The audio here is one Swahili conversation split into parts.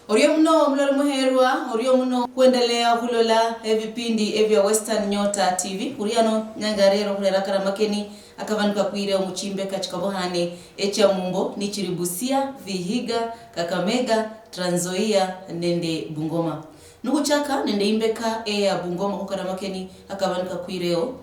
Orio muno muloli muherwa, orio muno kuendelea khulola ebipindi ebya Western Nyota TV. Khuriano nyanga rero khurera karamakeni akavandu kakwire omuchimbeka chikabohane echa mumbo nichiri Busia, Vihiga, Kakamega, Trans Nzoia nende Bungoma. Nukuchaka nende imbeka eya Bungoma khukaramakeni akavandu kakwireo.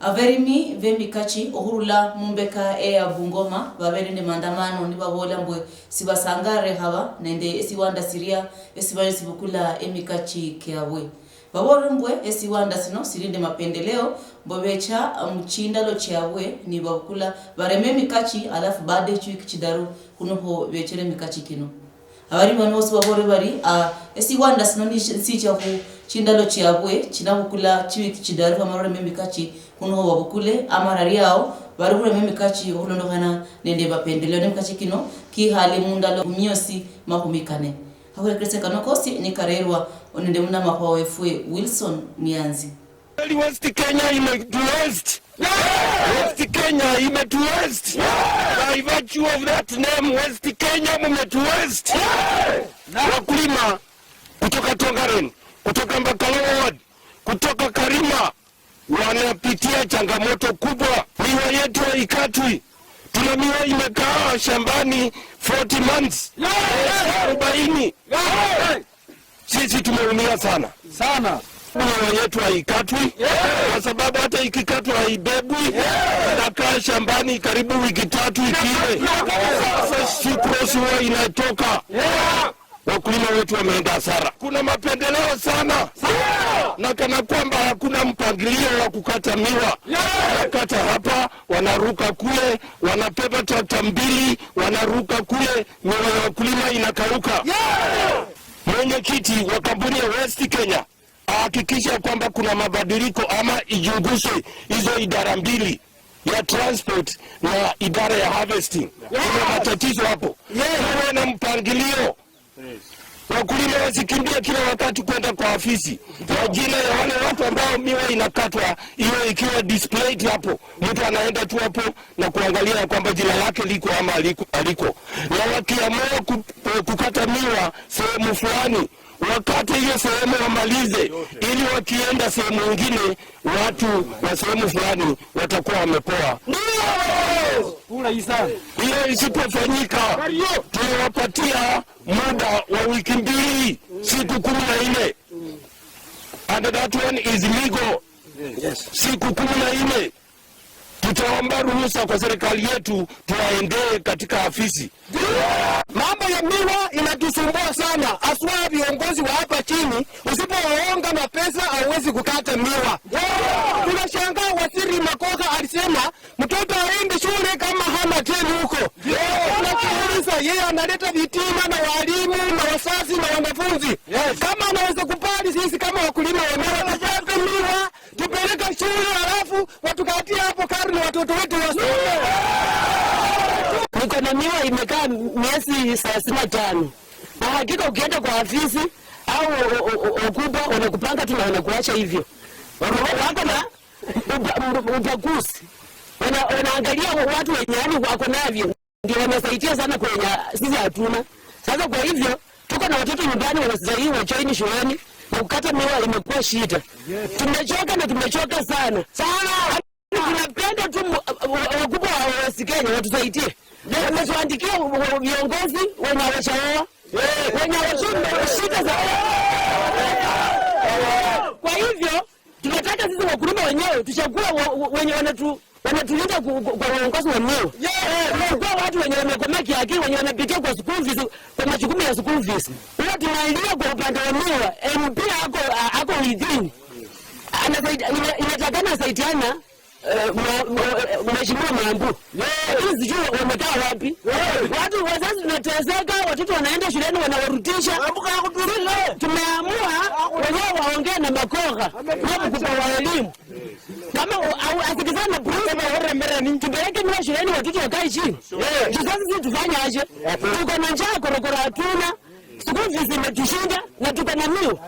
Averimi vemikachi okhurula mumbeka eya Bungoma babere ne maandamano nibabola mbwe sibasangare haba nende esiwanda siria esibale sibukula emikachi kyabwe. Babore mbwe esiwanda sino sirinde mapendeleo mbobecha mchindalo kyabwe nibabukula bareme emikachi alafu baade chwiki chidaru kunoho bechere emikachi kino. Abari bano bose babore bari esiwanda sino nisicha ku chindalo kyabwe chinabukula chiwiki chidaru amarore memikachi kunoho babukule amarari yao barukure memikachi okhulondokhana nende bapendeleo nemikachi kino kihali mundalo miosi 40. Akhurekerese kano kosi nikarerwa onende munamakhwa wefwe Wilson Mianzi. West Kenya imetuwest. West Kenya imetuwest. By virtue of that name West Kenya mumetuwest. Wakulima kutoka Tongaren, kutoka Mbakalo Ward, kutoka Karima wanapitia changamoto kubwa. Miwa yetu haikatwi. Tuna miwa imekaa shambani 40 months. 40. Sisi tumeumia sana. Sana. Miwa yetu haikatwi kwa sababu hata ikikatwa haibebwi. Inakaa shambani karibu wiki 3 ikiwe. Sasa sucrose huwa inatoka. Wakulima wetu wameenda hasara. Kuna mapendeleo sana. Na kana kwamba hakuna mpangilio wa kukata miwa. Wanakata hapa, wanaruka kule, wanabeba trakta 2, wanaruka kule, miwa ya wakulima inakauka. Mwenyekiti wa kampuni ya West Kenya ahakikisha kwamba kuna mabadiliko ama ijunguswe hizo idara 2 ya transport na idara ya harvesting. Kuna matatizo hapo. Kuwe na mpangilio. Wakulima wasikimbie kila wakati kwenda kwa afisi. Majina ya wale watu ambao miwa inakatwa iwe ikiwa displayed hapo. Mtu anaenda tu hapo na kuangalia kwamba jina lake liko ama aliko. Na wakiamua kukata miwa sehemu fulani, wakate hiyo sehemu wamalize, ili wakienda sehemu nyingine watu wa sehemu fulani watakuwa wamepoa. Hiyo isipofanyika tunawapatia muda wa wiki 2, siku 14. And that one is legal. Siku 14 tutaomba ruhusa kwa serikali yetu tuwaendee katika afisi. Mambo ya miwa inatusumbua sana, haswa viongozi wa hapa chini. Usipowaonga na pesa hauwezi kukata miwa. Tunashangaa Waziri Makoha alisema mtoto aende shule kama hana teni huko. Tunajiuliza yeye analeta vitina na walimu na wazazi na wanafunzi. Kama anaweza kupali sisi kama wakulima wa miwa tupate miwa tupeleke shule alafu watukatie hapo karo na watoto wetu wasome. Niko na miwa imekaa miezi 35. Na hakika ukienda kwa afisi au ukubwa wanakupanga tu na wanakuacha hivyo. Wako na ubaguzi. Wanaangalia watu wenye yani wako navyo. Ndio wanasaidia sana kwenye sisi hatuna. Sasa kwa hivyo tuko na watoto nyumbani wanastahili wa join shuleni na kukata miwa imekuwa shida. Tumechoka na tumechoka sana. Sana. Tunapenda tu wakubwa wa West Kenya watusaidie. Wametuandikia viongozi wenye hawashaoa, wenye hawashindi shida za. Kwa hivyo tunataka sisi wakulima wenyewe tuchague wenye wanatulinda kwa uongozi wa miwa. Kwa watu wenye wamekomea kiakili, wenye wanapitia kwa school fees, kwa majukumu ya school fees. Huwa tunalia kwa upande wa miwa, MP ako within. Inatakana asaidiana Mheshimiwa Mwambu. Lakini sijui wamekaa wapi. Watu wazazi tunateseka, watoto wanaenda shuleni wanawarudisha. Tumeamua wenyewe waongee na Makoha na mkubwa wa elimu. Kama asikizane na principal, tupeleke miwa shuleni watoto wakae chini. Sasa sisi tufanye aje? Tuko na njaa, korokoro hatuna. School fees imetushinda na tuko na miwa.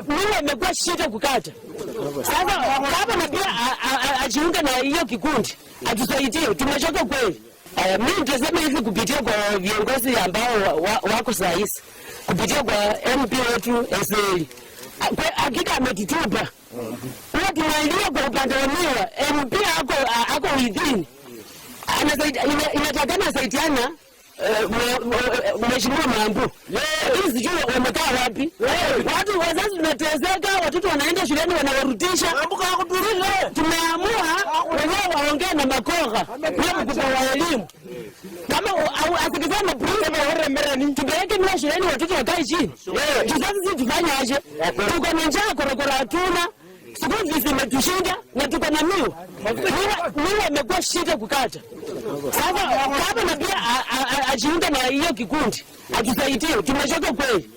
Miwa imekuwa shida kukata. Sasa baba na pia ajiunge na hiyo kikundi atusaidie, tumechoka kweli. Mimi nitasema hivi kupitia kwa viongozi ambao wako saa hizi. Kupitia kwa MP wetu Eseli. Hakika ametutupa. Huwa tunalia kwa upande wa miwa, MP ako within. Inatakana asaidiana Mheshimiwa Mambu. Lakini sijui wamekaa wapi. Watu wazazi tunateseka, watoto wanaenda shuleni wanawarudisha. Tumeamua wenyewe waongee na Makoha, huyo mkubwa wa elimu. Kama asikizane principal, tupeleke miwa shuleni watoto wakae chini. Sasa sisi tufanye aje? Tuko na njaa, korokoro hatuna. School fees imetushinda na tuko na miwa. Miwa imekuwa shida kukata. Sasa kama na pia ajiunge na hiyo kikundi, atusaidie. Tumechoka kweli.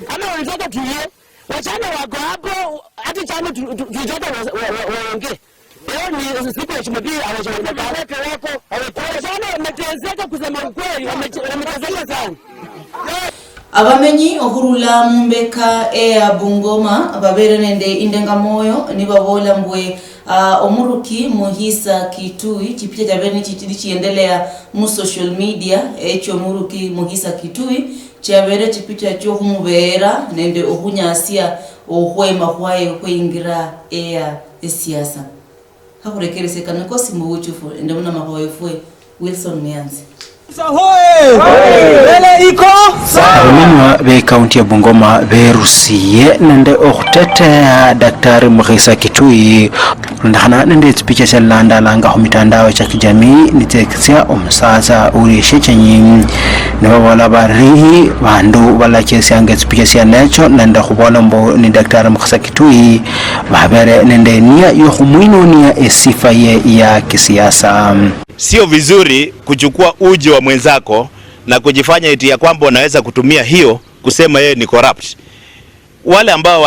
Kama wanataka tulie, wachana wako hapo, hata chama tuitoka waongee. Leo ni siku ya Jumapili, hawajaonekana. Wachana wameteseka, kusema ukweli, wameteseka sana. Abamenyi okhurula mumbeka eya Bungoma babere nende indengamoyo nibabola mbwe omuruki Mukhisa Kituyi chipicha chabere nichiendelea mu social media echo omuruki Mukhisa Kituyi chabere chipicha chokhumubera nende okhunyasia okhwema khwaye khwingira eya esiasa. Khakhurekeresie kano kosi mubuchufu ende munamakho wefwe Wilson Mianzi. Abamenywa be kaunti ya Bungoma berusiye nende okhutetea Daktari Mukhisa Kituyi londekhana nende tsipicha syalandalanga khu mitandao cha kijamii nitsekesya omusatsa uli shechenyi nebabola bari bandu balachesyanga tsipicha syanecho nende khubola mbu ni Daktari Mukhisa Kituyi babere nende nia yokhumwinonia esifa ye ya kisiasa. Sio vizuri kuchukua uji wa mwenzako na kujifanya eti ya kwamba unaweza kutumia hiyo kusema yeye ni corrupt. Wale ambao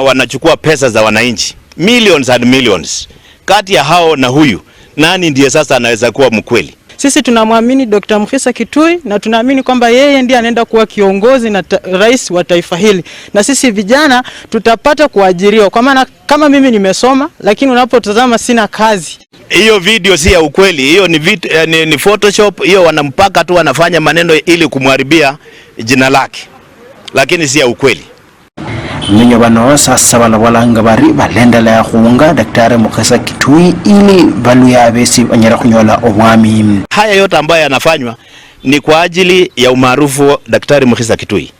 wanachukua pesa za wananchi, millions and millions, kati ya hao na huyu, nani ndiye sasa anaweza kuwa mkweli? Sisi tunamwamini Dr. Mukhisa Kituyi na tunaamini kwamba yeye ndiye anaenda kuwa kiongozi na rais wa taifa hili. Na sisi vijana tutapata kuajiriwa. Kwa maana kama mimi nimesoma lakini unapotazama sina kazi. Hiyo video si ya ukweli, hiyo ni Photoshop, hiyo wanampaka tu, wanafanya maneno ili kumharibia jina lake. Lakini si ya ukweli. Mmenyo bano sasa balabolanga bari balendelea khuunga Daktari Mukhisa Kituyi ili baluya besi banyala khunyola obwami. Haya yote ambayo yanafanywa ni kwa ajili ya umaarufu Daktari Mukhisa Kituyi.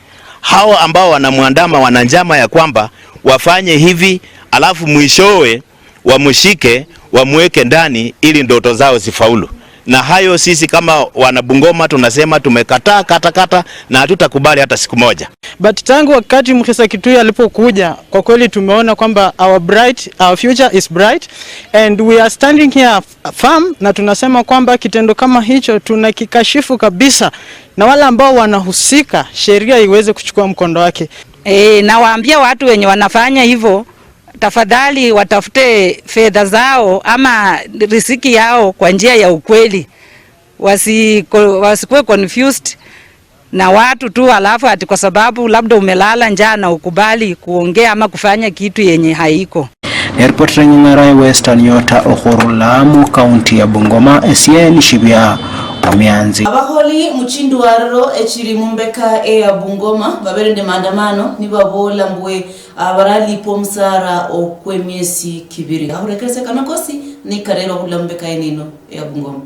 Hao ambao wanamwandama wana njama ya kwamba wafanye hivi alafu mwishowe wamshike wamweke ndani ili ndoto zao zifaulu. Na hayo sisi kama wanabungoma tunasema tumekataa kata kata na hatutakubali hata siku moja. But tangu wakati Mukhisa Kituyi alipokuja, kwa kweli tumeona kwamba our future is bright and we are standing here firm, na tunasema kwamba kitendo kama hicho tunakikashifu kabisa, na wale ambao wanahusika sheria iweze kuchukua mkondo wake. Nawaambia watu wenye wanafanya hivyo, tafadhali watafute fedha zao ama riziki yao kwa njia ya ukweli. Wasikuwe confused na watu tu alafu ati kwa sababu labda umelala njaa na ukubali kuongea ama kufanya kitu yenye haiko. Airport ng'ara ya Western Nyota okhurula mu kaunti ya Bungoma esiye shibya omianzi. Abakholi muchindwariro echiri mumbeka eya Bungoma baberende maandamano nibabola mbwe abaralipo msara okwe miesi kibiri. Akhurekerese kano kosi ni karero khula mumbeka enino eya Bungoma.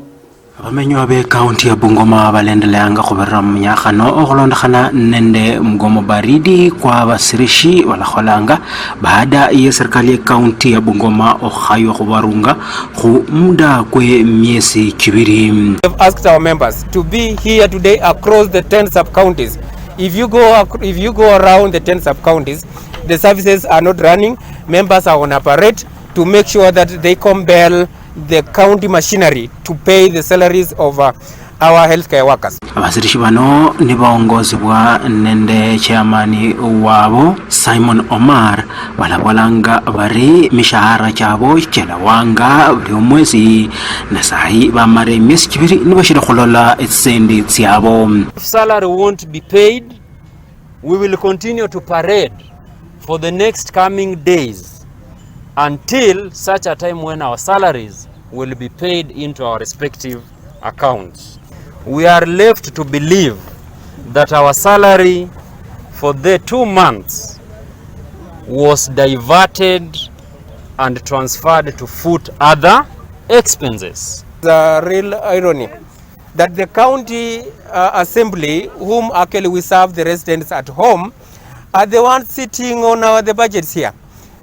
Abamenywa be kaunti ya Bungoma balendeleanga khubirira munyakhano okhulondekhana nende mgomo baridi kwa basirishi balakholanga baada ya serikali ya kaunti ya Bungoma okhaywa khubarunga khu muda kwe miesi kibiri. We have asked our members to be here today across the 10 sub-counties. If you go around the 10 sub-counties, the services are not running. Members are on a parade to make sure that they compel the county machinery to pay the salaries of our healthcare workers. Abasirishi bano nibaongozibwa nende chairman wabo Simon Omar balabolanga bari mishahara chabo chelawanga buli omwezi na sahi bamare miesi kibiri nibashira khulola etsisendi tsyabo. If salary won't be paid, we will continue to parade for the next coming days until such a time when our salaries will be paid into our respective accounts. We are left to believe that our salary For the 2 months was diverted and transferred to foot other expenses. The real irony that the county assembly, whom actually we serve the residents at home, are the ones sitting on the budgets here.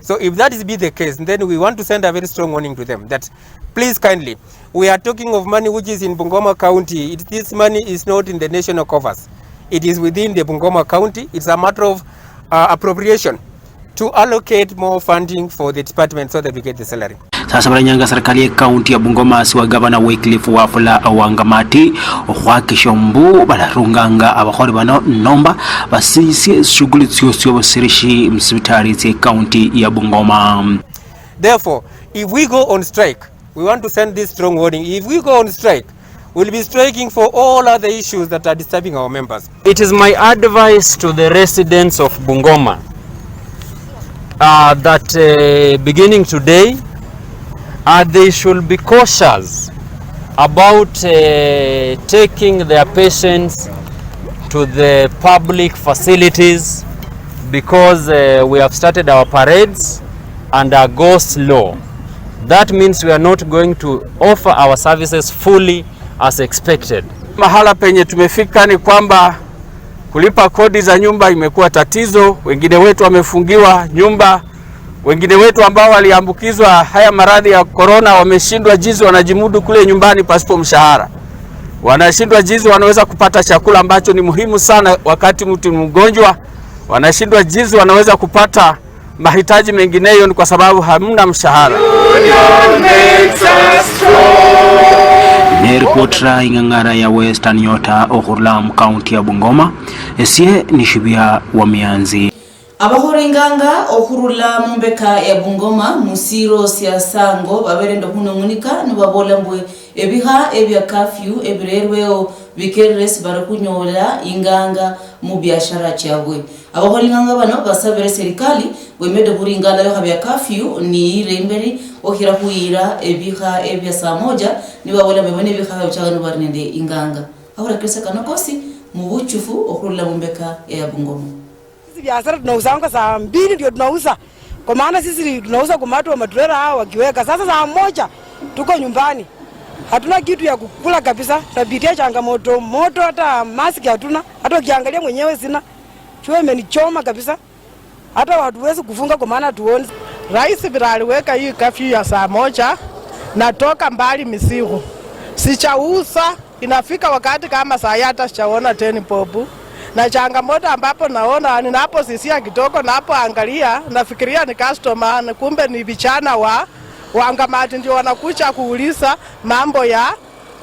So if that is be the case, then we want to send a very strong warning to them that please kindly, we are talking of money which is in Bungoma County. This money is not in the national coffers. It is within the Bungoma County. It's a matter of appropriation to allocate more funding for the department so that we get the salary. Sasa baranyanga serikali ya kaunti ya Bungoma asi wa gavana Wycliffe Wafula Wangamati okhwakisha mbu balarunganga abakholi bano nomba basisye shughuli tsyosi obusirishi musibitali tse kaunti ya Bungoma. Therefore, if we go on strike, we want to send this strong warning. If we go on strike, we'll be striking for all other issues that are disturbing our members. It is my advice to the residents of Bungoma that beginning today, they should be cautious about taking their patients to the public facilities because we have started our parades and are go slow. That means we are not going to offer our services fully as expected. Mahala penye tumefika ni kwamba kulipa kodi za nyumba imekuwa tatizo. Wengine wetu wamefungiwa nyumba, wengine wetu ambao waliambukizwa haya maradhi ya korona wameshindwa jinsi wanajimudu kule nyumbani pasipo mshahara, wanashindwa jinsi wanaweza kupata chakula ambacho ni muhimu sana wakati mtu ni mgonjwa, wanashindwa jinsi wanaweza kupata mahitaji mengineyo, ni kwa sababu hamna mshahara. Neripotera ing'ang'ara ya Western Nyota okhurula mukaunti ya Bungoma, esye nishibya wa mianzi. Abakhoringanga okhurula mumbeka ya Bungoma musiro sya Sango baberende khunung'unika nibabola mbwe ebikha ebya curfew ebirerweo bikerere sibari khunyola inganga mu biashara chabwe. Abakhoringanga bano basabire serikali bwemede khuringala bikha bya curfew niire imberi okhira khuyira ebikha ebya saa moja, nibabola mbwe bikha byachaga nibari nende inganga. Akhura kano kosi mubuchufu okhurula mumbeka ya Bungoma. Sisi biashara tunauzanga saa 2 ndio tunauza, kwa maana sisi tunauza kwa watu wa matrela hao wakiweka. Sasa saa 1 tuko nyumbani, hatuna kitu ya kukula kabisa, tunapitia changamoto moto, hata maski hatuna, hata ukiangalia mwenyewe sina jua imenichoma kabisa, hata hatuwezi kufunga kwa maana tuone. Rais vile aliweka hii curfew ya saa 1, natoka mbali misigo sichauza, inafika wakati kama saa hata sichaona 10 bob na changamoto ambapo naona ninaposisia kidogo, napoangalia nafikiria ni customer, kumbe ni vijana wa Wangamati ndio wanakuja kuuliza mambo ya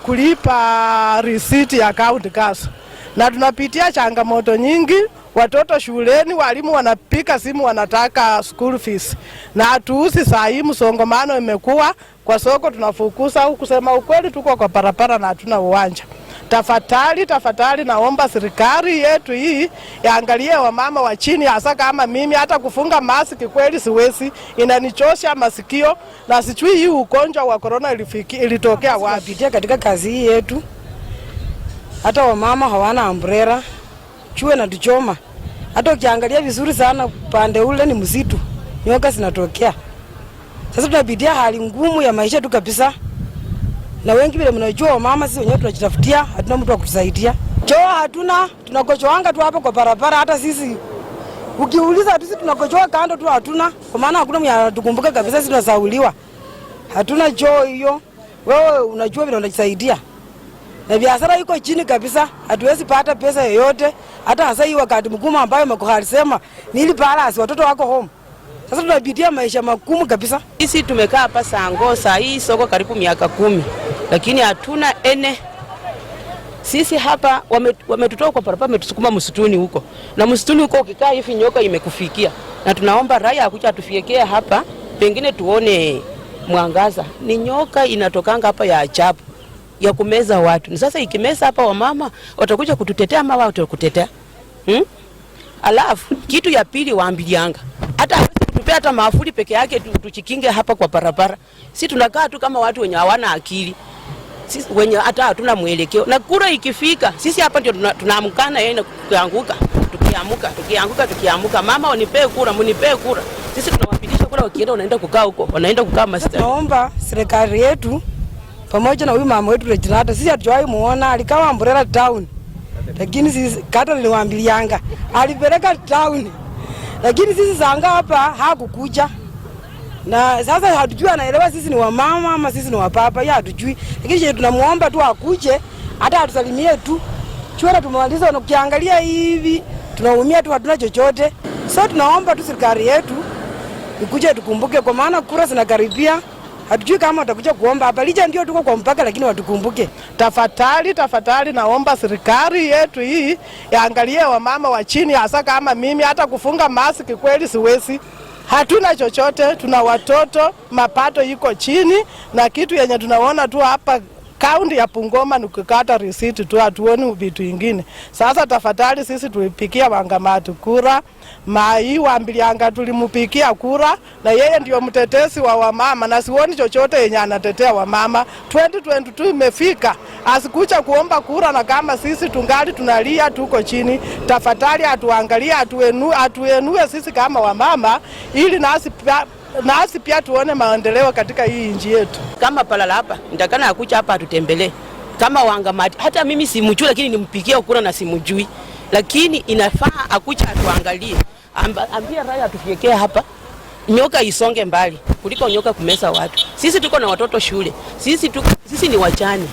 kulipa risiti ya county gas, na tunapitia changamoto nyingi. Watoto shuleni, walimu wanapiga simu wanataka school fees, na hatuuzi saa hii. Msongamano imekuwa kwa soko, tunafukuza. Kusema ukweli, tuko kwa barabara na hatuna uwanja. Tafadhali, tafadhali, naomba serikali yetu hii yaangalie wamama wa chini, hasa kama mimi. Hata kufunga maski kweli siwezi, inanichosha masikio na sijui hii ugonjwa wa korona ilitokea wapi. Tunapitia katika kazi hii yetu, hata wamama hawana umbrella, jua inatuchoma. Hata ukiangalia vizuri sana pande ule ni msitu, nyoka zinatokea. Sasa tunapitia hali ngumu ya maisha tu kabisa, na wengi vile mnajua wamama sisi wenyewe tunajitafutia, hatuna mtu wa kutusaidia. Choo hatuna, tunakojoanga tu hapo kwa barabara. Hata sisi ukiuliza sisi tunakojoa kando tu, hatuna, kwa maana hakuna mwenye anatukumbuka kabisa, sisi tunasauliwa. Hatuna choo hiyo. Wewe unajua vile unajisaidia. Na biashara iko chini kabisa, hatuwezi pata pesa yoyote. Hata hasa hii wakati mgumu ambayo Magoha alisema nili balance watoto wako home. Sasa tunapitia maisha magumu kabisa. Sisi tumekaa hapa Sango saa hii soko karibu miaka 10, lakini hatuna ene. Sisi hapa wametutoa kwa barabara, wametusukuma msituni huko, na msituni huko ukikaa hivi nyoka imekufikia, na tunaomba raia akuja atufikie hapa, pengine tuone mwangaza. Ni nyoka inatokanga hapa ya ajabu ya kumeza watu. Ni sasa ikimeza hapa, wamama watakuja kututetea ama wao watakutetea? Alafu kitu ya pili waambilianga hata hawezi kutupea hata maafuli peke yake tuchikinge hapa kwa barabara. Si tunakaa tu kama watu wenye hawana akili, sisi wenye hata hatuna mwelekeo. Na kura ikifika, sisi hapa ndio tunaamkana yeye na kuanguka. Tukiamuka, tukianguka, tukiamuka, mama wanipee kura, mnipee kura. Sisi tunawapigisha kura, wakienda wanaenda kukaa huko, wanaenda kukaa master. Naomba serikali yetu pamoja na huyu mama wetu Reginata, sisi hatujawahi muona, alikawa umbrella town, lakini sisi kata niliwaambilianga alipeleka town, lakini sisi sanga hapa hakukuja na sasa hatujui anaelewa sisi ni wamama ama sisi ni wapapa, yeye hatujui, lakini je, tunamuomba tu akuje hata atusalimie tu. Chuo tumemaliza, na ukiangalia hivi tunaumia tu, hatuna chochote. So tunaomba tu serikali yetu ikuje tukumbuke, kwa maana kura zinakaribia. Hatujui kama watakuja kuomba hapa, licha ndio tuko kwa mpaka, lakini watukumbuke. Tafadhali, tafadhali naomba serikali yetu hii yaangalie wamama wa chini, hasa kama mimi, hata kufunga maski kweli siwezi. Hatuna chochote, tuna watoto, mapato iko chini, na kitu yenye tunaona tu hapa kaunti ya Bungoma ni kukata risiti tu, hatuoni vitu ingine. Sasa tafadhali sisi tulipikia Wangamati kura, Mai Wambilianga tulimupikia kura, na yeye ndio mtetezi wa wamama, na sioni chochote yenye anatetea wamama. 2022 imefika, asikuja kuomba kura, na kama sisi tungali tunalia tuko chini, tafadhali atuangalie, atuenue sisi kama wamama, ili nasi pia tuone maendeleo katika hii nchi yetu. Kama palala hapa, nitakana akuja hapa atutembelee. Kama Wangamati, hata mimi simjui, lakini nimpigie kura na simjui. Lakini inafaa akuja atuangalie. Ambia raia atufiekee hapa. Nyoka isonge mbali kuliko nyoka kumeza watu. Sisi tuko na watoto shule. Sisi ni wachani.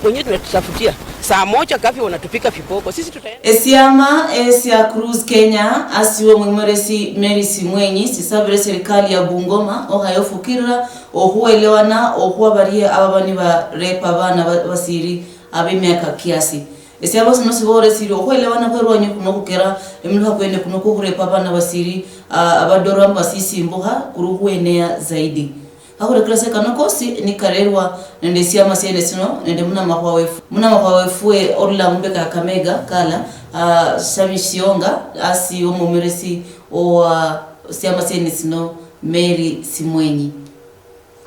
Wenyewe tunatutafutia. Saa moja kafi wanatupika viboko. Sisi tutaenda. Esiama Esia Cruz Kenya asiwe mwimoresi Mary Simwenyi sisabire serikali ya Bungoma ohayofukirira ohuelewana ohuwa barie ababani ba repa bana basiri abimiaka kiasi. Esiaba sino sibore siri ohuelewana kwerwanyo kuno kukera emluha kwene kuno kurepa bana basiri abadoro ambasisi mbuha kuruhuenea zaidi. Hakure klase kanokosi ni karerwa nende siama siene sino nende muna mahwawefu orla mbeka Kamega kala Sami Sionga asi omumeresi owa siama siene sino Mary Simwenyi.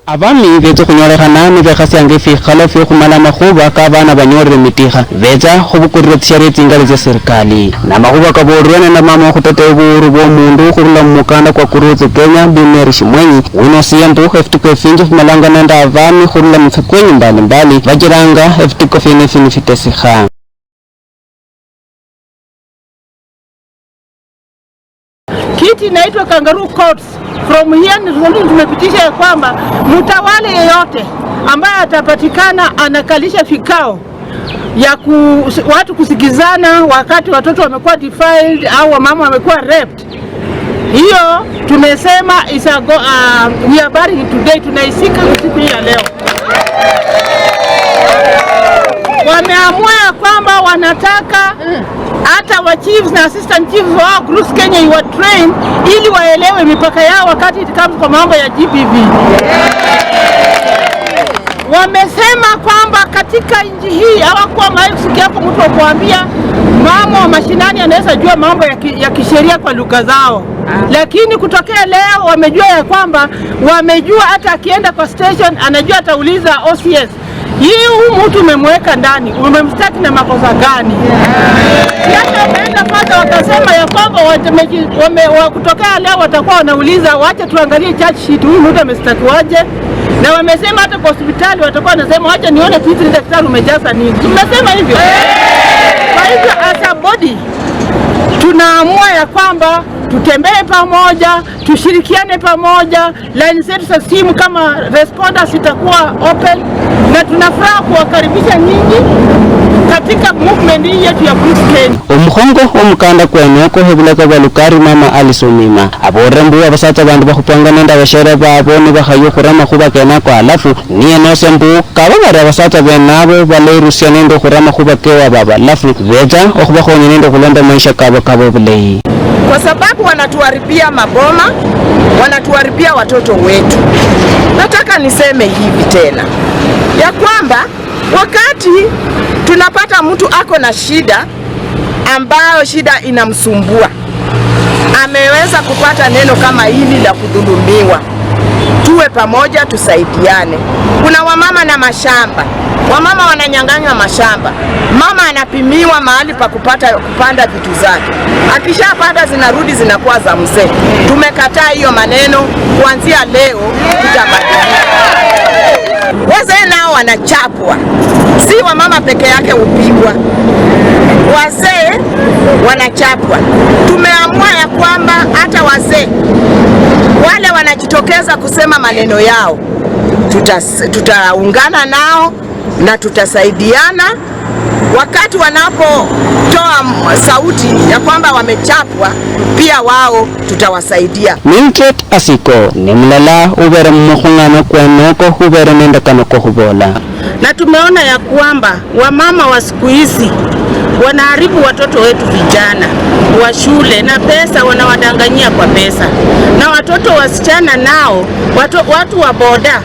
Abami betsa khunyolekhana nibekhasianga efikhalo fyekhumala makhuba kabana banyorere mitikha betsa khubukurira tsisheria tsingali tsya serikali na makhuba kaborerwe na mama khutetea buuru bwa omundu khurula mumukanda kwa Kurutsi Kenya Bi Mary Shimwenyi winosiya mbukha efituko efinji khumalanga nende abami khurula mufikwenyi mbalimbali bachiranga efituko fyene fini fitesikha. Kiti inaitwa Kangaroo Courts. From here ni resolution tumepitisha ya kwamba mtawale yeyote ambaye atapatikana anakalisha vikao ya watu kusikizana wakati watoto wamekuwa defiled au wamama wamekuwa raped. Hiyo tumesema is a go, we are burying today, tunaisika siku hii ya leo. Wameamua ya kwamba wanataka hata wa chiefs na assistant chiefs wa Cruz Kenya you are trained ili waelewe mipaka yao wakati it comes kwa mambo ya GBV. Wamesema kwamba katika nchi hii hawakuwa mahali kusikia hapo mtu akuambia mama wa mashinani anaweza jua mambo ya kisheria kwa lugha zao. Lakini kutokea leo wamejua ya kwamba wamejua hata akienda kwa station anajua atauliza OCS, hii huyu mtu umemweka ndani, umemstaki na makosa gani? Sasa wameenda kwanza wakasema ya kwamba kutokea leo watakuwa wanauliza wacha tuangalie charge sheet, huyu mtu amestakiwaje? Na wamesema hata kwa hospitali watakuwa wanasema wacha nione kitu daktari umejaza nini. Tumesema hivyo. Kwa hivyo as a body tunaamua ya kwamba tutembee pamoja, tushirikiane pamoja, line zetu za simu kama responders itakuwa open, na tunafuraha kuwakaribisha nyinyi katika movement hii yetu ya Cruz Kenya. Omukhongo omukanda kweneko hebulaka bwa Lukari mama alisomima aborera mbu abasatsa bandu bakhupanga nende abashere babo nibakhaya khurama khuba kenako alafu niye nosya mbu kaba bari abasatsa benabo balerusya nende khurama khuba kewa babalafu betsa okhubakhonya nende khulonda maisha kabo kabo bulayi. Kwa sababu wanatuharibia maboma, wanatuharibia watoto wetu. Nataka niseme hivi tena ya kwamba wakati tunapata mtu ako na shida ambayo shida inamsumbua, ameweza kupata neno kama hili la kudhulumiwa, tuwe pamoja, tusaidiane. Kuna wamama na mashamba Wamama wananyang'anywa mashamba, mama anapimiwa mahali pa kupanda vitu zake, akishapanda zinarudi zinakuwa za mzee. Tumekataa hiyo maneno, kuanzia leo tutabadilika. Wazee nao wanachapwa, si wamama peke yake hupigwa, wazee wanachapwa. Tumeamua ya kwamba hata wazee wale wanajitokeza kusema maneno yao, tutaungana nao na tutasaidiana. Wakati wanapotoa sauti ya kwamba wamechapwa, pia wao tutawasaidia. Mildred Asiko ni mlala ubere mmukhung'ano kwenoko ubere nende kano kokhubola. Na tumeona ya kwamba wamama wa siku hizi wanaharibu watoto wetu vijana wa shule na pesa, wanawadanganyia kwa pesa. Na watoto wasichana nao, watu wa boda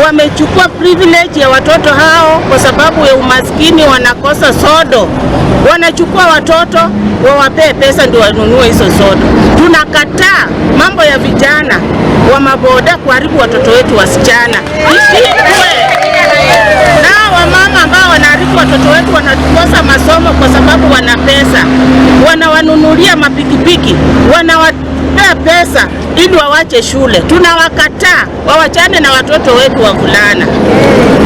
wamechukua privilege ya watoto hao kwa sababu ya umaskini, wanakosa sodo. Wanachukua watoto wawapee pesa ndio wanunue hizo sodo. Tunakataa mambo ya vijana wa maboda kuharibu watoto wetu wasichana. Ishikwe. Na wamama ambao wanaharibu watoto wetu wanakosa masomo kwa sababu wana pesa. Wanawanunulia mapikipiki, wanawapea pesa ili wawache shule. Tunawakataa wawachane na watoto wetu wavulana.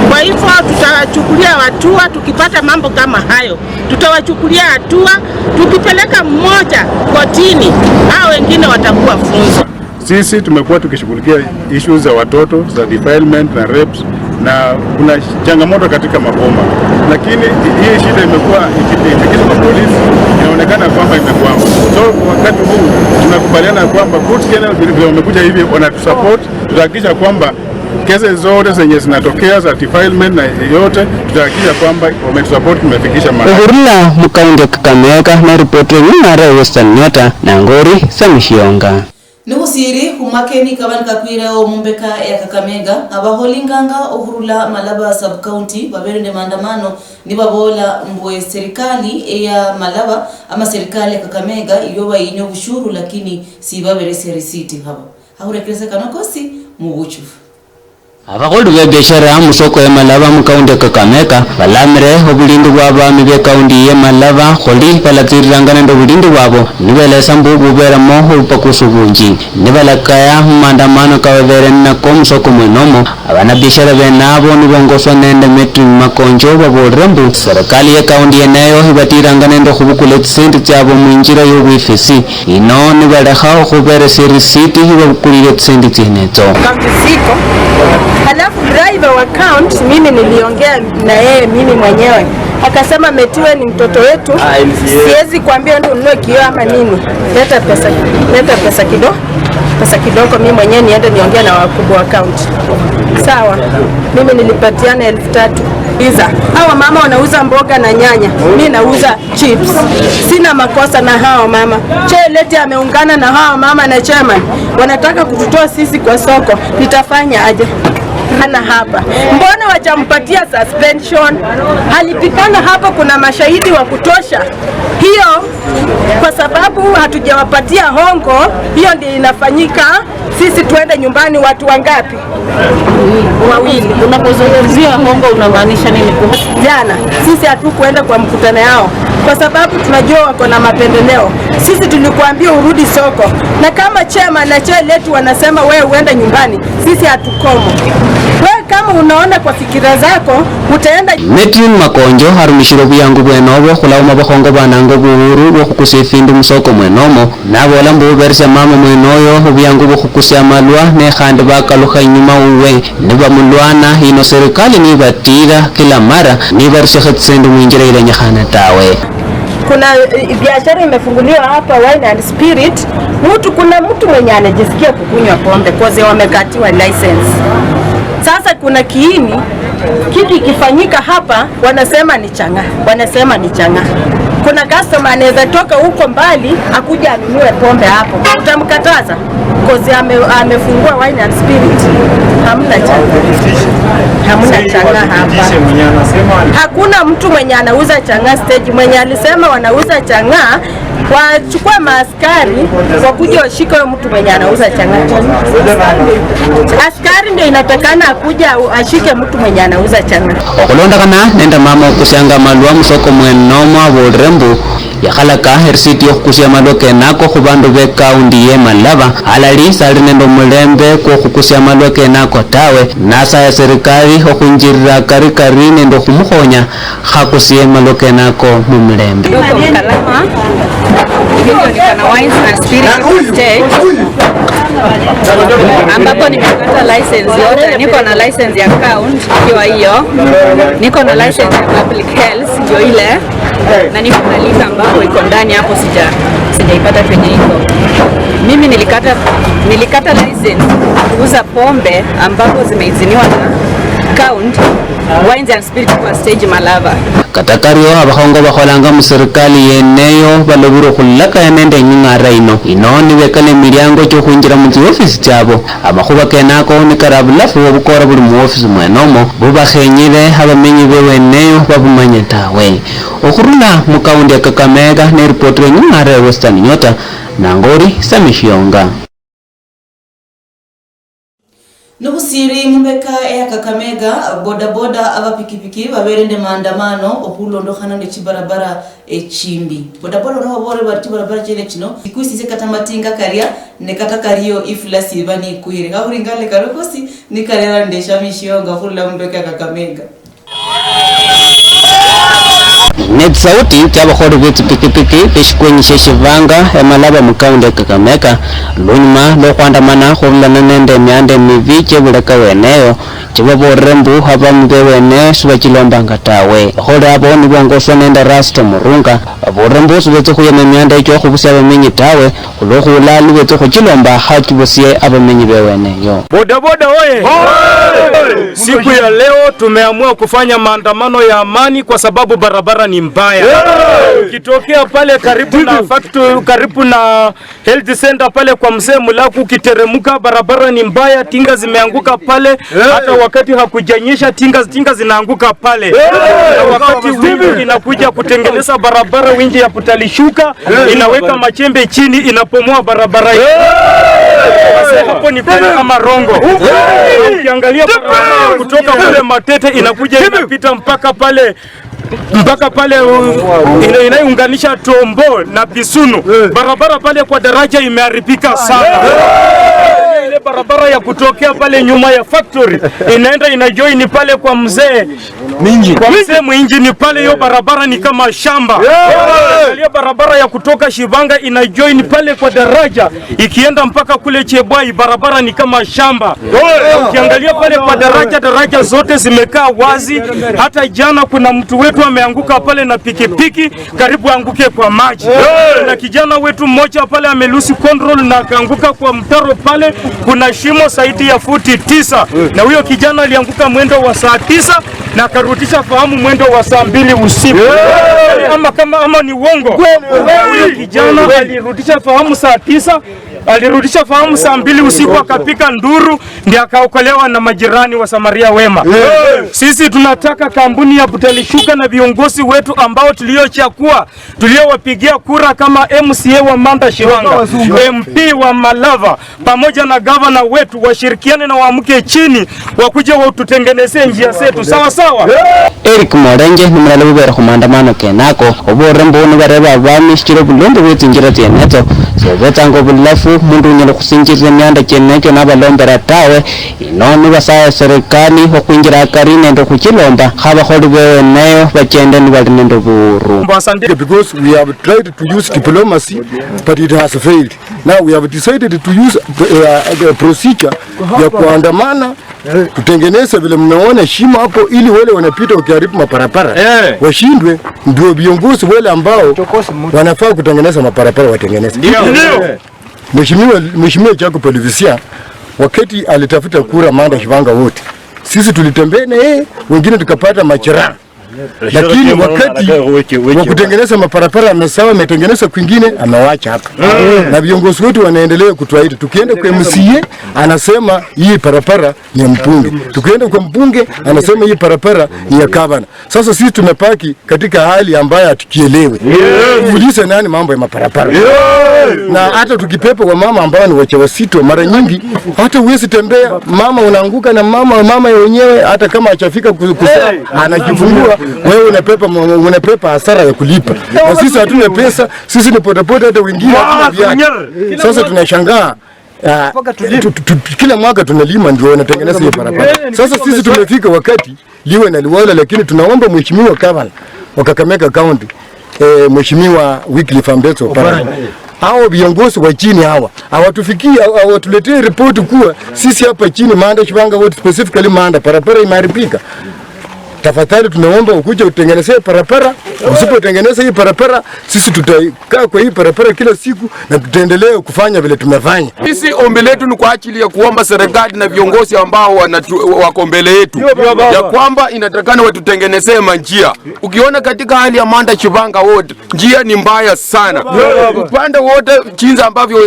Kwa hivyo tutawachukulia hatua tukipata mambo kama hayo. Tutawachukulia hatua, tukipeleka mmoja kotini, hao wengine watakuwa funzo. Sisi tumekuwa tukishughulikia issues za watoto za defilement na rapes, na kuna changamoto katika maboma, lakini hii shida imekuwa ikifikishwa kwa polisi, inaonekana kwamba imekwama. So wakati huu tunakubaliana kwamba Good Kenya vile wamekuja hivi wanatusupport, tutahakikisha kwamba kesi zote zenye zinatokea za defilement na yote tutahakikisha kwamba wametusupport, tumefikisha mahali. Uhurula mukaunti ya Kakamega na ripoti ya Western Nyota na Ngori Samishionga. Nihusiri humakeni kabanika kwireo mumbeka ya Kakamega abaholinganga ohurula Malaba sub county baberende maandamano nibabola mbwe serikali ya Malaba ama serikali ya Kakamega iyoba inyo bushuru lakini si baberese risiti habo hahurekerese kanokosi mubuchufu. Abakholi be biashara musoko ya Malaba mukaunti ya Kakamega balamire obulindi bwa bami be kaunti ya Malaba kholi balatsiriranga nende obulindi bwabo nibelesa mbu buberamo obupakusu bunji nibalakaya mumandamano kababere nako musoko mwenomo. Abanabiashara benabo nibongoswa nende Metri Makonjo babolere mbu serikali ya kaunti yeneyo ibatiranga nende khubukula tsisendi tsyabo mwinjira yobwifisi ino nibalekha khuberesya risiti ibabukulile tsisendi tsenetso. Halafu driver wa count mimi niliongea na yeye mimi mwenyewe, akasema Metiwe ni mtoto wetu, siwezi kuambia ndio ununue kioo ama nini, leta pesa, leta pesa kidogo, pesa kidogo, mimi mwenyewe niende niongee na wakubwa wa count. Sawa, mimi nilipatiana 3,000. Iza hawa mama wanauza mboga na nyanya, mimi nauza chips, sina makosa na hawa mama. Chelete ameungana na hawa mama na chairman, wanataka kututoa sisi kwa soko, nitafanya aje? Ana hapa mbona wachampatia suspension? Alipikana hapa, kuna mashahidi wa kutosha. Hiyo kwa sababu hatujawapatia hongo, hiyo ndio inafanyika. Sisi tuende nyumbani watu wangapi? Wawili. Unapozungumzia hongo unamaanisha nini? Jana sisi hatukuenda kwa mkutano yao kwa sababu tunajua wako na mapendeleo. Sisi tulikuambia urudi soko, na kama chairman na chair letu wanasema wewe uende nyumbani, sisi hatukomo. Wewe kama unaona kwa fikira zako utaenda. Metrin Makonjo harumishire buyangu bwenobo khulauma bakhongo banango buhuru bwokhukusa efindu musoko mwenomo nabola mbu buberesya mama mwenoyo obuyangu bwokhukusa amalwa nekhandi bakalukha inyuma uwe nibamulwana ino serikali nibatila kila mara nibarusyakho tsisendi mwinjira ilenyekhana tawe. Kuna biashara imefunguliwa hapa wine and spirit. Kuna mtu mwenye anajisikia kukunywa pombe kwa wamekatiwa license. Sasa kuna kiini kitu ikifanyika hapa wanasema ni changa, wanasema ni changa. Kuna customer anaweza toka huko mbali akuja anunue pombe hapo, utamkataza kozi amefungua wine and spirit? Hamna changa, hamna changa hapa. Hakuna mtu mwenye anauza changa stage. Mwenye alisema wanauza changa Wachukue maaskari wakuja washike huyo mtu mwenye anauza chang'aa. Askari ndio inatakana akuja ashike mtu mwenye anauza chang'aa. Okhulondakhana nende mama okusyanga malwa musoko mwenomo abolere mbu yakhalaka erisiti yokhukusya malwa kenako khubandu be kaunti ye Malava alali sali nende omulembe kwokhukusya malwa kenako tawe nasaya serikali okhwinjirira karikari nende okhumukhonya khakusye malwa kenako mumulembe. Niko Mkalama, niko na Wines and Spirits Stage ambapo nimepata license yote. Niko na license ya count ikiwa hiyo, niko na license ya public health ndio ile, na niko na liquor ambapo iko ndani hapo, sijaipata penye iko. Mimi nilikata license kuuza pombe ambapo zimeidhiniwa na count Wines and Spirits kwa stage Malava. Katakario abakhongo bakholanga muserikali yeneyo balobile khulakaya nende enyung'ara ino ino nibekala emilyango kyokhwinjila muchiofisi chabo amakhuba kenako nikari abulafu obukora buli muofisi mwenomo bubakhenyile abamenyi beweneyo babumanye tawe. Okhurula mukaundi ya Kakamega neripotile enyung'ara ya Western Nyota nangori Samishionga. Nubusiri mumbeka eya Kakamega bodaboda abapikipiki baberende maandamano okhulondokhana ne chibarabara echimbi. Bodaboda nabo bari chibarabara chene chino ikusise kata matinga karia ne kata kario ifula siba ni kwire kahuringale karokosi nikarera ndesha mishionga khurula mumbeka ya Kakamega. Netsauti chabakholi betsipikipiki beshikwenyi sheshivanga emalaba mukaundi ya Kakamega lunyuma lokhwandamana khurulana nende emyanda emibi chebuleka weneyo chibaborere mbu abamu bewene sibachilombanga tawe. Bakholi abo nibongoswa nende Rasto Murunga baborere mbu sibetse khuyema emyanda echo khubusya abamenyi tawe khulwokhula nibetse khuchilomba khachibusye abamenyi beweneyo. Bodaboda oye! Siku ya leo tumeamua kufanya maandamano ya amani kwa sababu barabara ni mbaya. Ukitokea pale karibu na factory, karibu na health center pale kwa mzee Mulaku, ukiteremuka barabara ni mbaya, tinga zimeanguka pale. Hata wakati hakujanyesha tinga zinaanguka pale. Na wakati wingi inakuja kutengeneza barabara, wingi ya kutalishuka inaweka machembe chini, inapomoa barabara. Sasa hapo ni kweli kama rongo. Ukiangalia barabara kutoka kule Matete inakuja inapita mpaka pale inayounganisha Tombo na Bisunu. Barabara pale kwa daraja imeharibika sana. Ile barabara ya kutokea pale nyuma ya factory inaenda inajoin pale kwa mzee Minji. Kwa mzee Mwinji ni pale, hiyo barabara ni kama shamba. Angalia barabara ya kutoka Shivanga inajoin pale kwa daraja ikienda mpaka kule Chebwai, barabara ni kama shamba. Ukiangalia pale kwa daraja zote zimekaa wazi. Hata jana kuna mtu wetu ameanguka pale na pikipiki karibu anguke kwa maji. Na kijana wetu mmoja pale amelusi control na akaanguka kwa mtaro pale, kuna shimo zaidi ya futi 9 na huyo kijana alianguka mwendo wa saa 9 na akarudisha fahamu mwendo wa saa 2 usiku. Ama kama ama ni uongo. Huyo kijana alirudisha fahamu saa 9, alirudisha fahamu saa 2 usiku, akapika nduru ndiye akaokolewa na majirani wa Samaria wema. Sisi tunataka kampuni ya Butalishuka na viongozi wetu ambao tuliochakua, tuliowapigia kura kama MCA wa Manda Shivanga, MP wa Malava pamoja na gavana wetu washirikiane na waamke chini wakuje watutengenezee njia zetu sawa sawa. Eric Morenje ni mulala bubere khumandamano kenako oborere mbu nibareba abami shichila bulombi bwe tsinjira tsenetso sebetsanga obulafu mundu unyala khusinjirira emyanda kyenecho nabalombela tawe ino nibasaya serikali okhwinjira akari nende khuchilomba khabakholi beweneyo bachende nibali nende buuru. Because we have tried to use diplomacy but it has failed. Now we have decided to use the procedure ya kuandamana tutengeneze vile mnaona shimo hapo, ili wale wanapita wakiharibu maparapara washindwe, ndio viongozi wale ambao wanafaa kutengeneza maparapara watengeneze. Mheshimiwa Jacob Olivisia wakati alitafuta kura Manda Shivanga wote, sisi tulitembea na yeye, wengine tukapata majeraha. Lakini wakati wa kutengeneza maparapara amesawa, ametengeneza kwingine, amewacha hapa. Na viongozi wetu wanaendelea kutuahidi. Tukienda kwa MCA anasema hii parapara ni ya mbunge, tukienda kwa mbunge anasema hii parapara ni ya gavana. Sasa sisi tumepaki katika hali ambayo hatukielewi. Tuulize nani mambo ya maparapara? Na hata tukipepa kwa mama ambao ni wajawazito, mara nyingi hata huwezi tembea, mama unaanguka na mama wenyewe hata kama hajafika anajifungua, wewe unapepa hasara ya kulipa. Na sisi hatuna pesa, sisi ni bodaboda, hata wengine hatuna viatu. Sasa tunashangaa kila mwaka tunalima ndio wanatengeneza hiyo barabara. Sasa sisi tumefika wakati liwe na liwala, lakini tunaomba mheshimiwa gavana wa Kakamega County, mheshimiwa Wycliffe Ambetsa Oparanya, hao viongozi wa chini hawa hawatufikii, hawatuletee ripoti kuwa sisi hapa chini Manda Shivanga wote, specifically Manda, barabara imeharibika. Tafadhali tunaomba ukuje utengenezee barabara. Usipotengeneza hii barabara, sisi tutakaa kwa hii barabara kila siku na tutaendelea kufanya vile tumefanya. Sisi ombi letu ni kwa ajili ya kuomba serikali na viongozi ambao wako mbele yetu ya kwamba inatakana watutengenezee manjia. Ukiona katika hali ya Manda Shivanga wote, njia ni mbaya sana. Upande wote jinsi ambavyo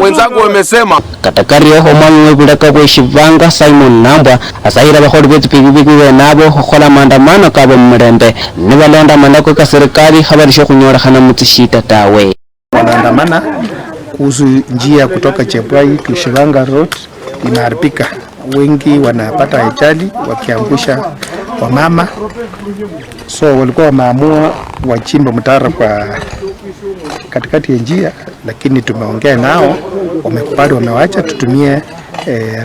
wenzangu wamesema. Katakario omwami webulaka bwe Shivanga Simon Nambwa asayira bakholi betsipikipiki benabo khukhola maandamano kabe mumulembe nibalonda manako ka serikali khabarishe khunyolekhana mutsishita tawe. Wanaandamana kuhusu njia kutoka Chepwai to Shivanga Road imeharibika, wengi wanapata ajali wakiangusha wamama, so walikuwa wameamua wachimbe mtaro kwa katikati ya njia, lakini tumeongea nao wamekubali, wamewacha tutumie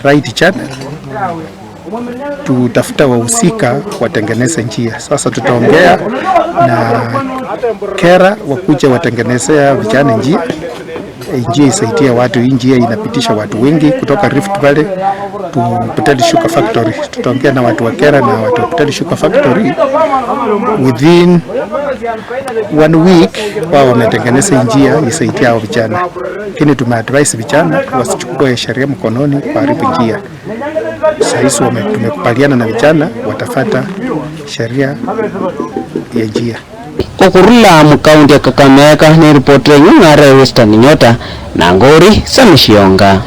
right channel tutafuta wahusika watengeneze njia. Sasa tutaongea na KERA wakuja watengenezea vijana njia. Njia isaidia watu, hii njia inapitisha watu wengi kutoka Rift Valley to Butali Sugar Factory. Tutaongea na watu wa KERA na watu wa Butali Sugar Factory within 1 week wao wametengeneza njia isaidia hao vijana. Lakini tumeadvise vijana wasichukue sheria mkononi kuharibu njia. Sasa tumekubaliana na vijana watafata sheria ya njia. Okhurula mukaunti ya Kakamega ni ripoti yenyung'ara ya Western Nyota na Ngori Samishionga.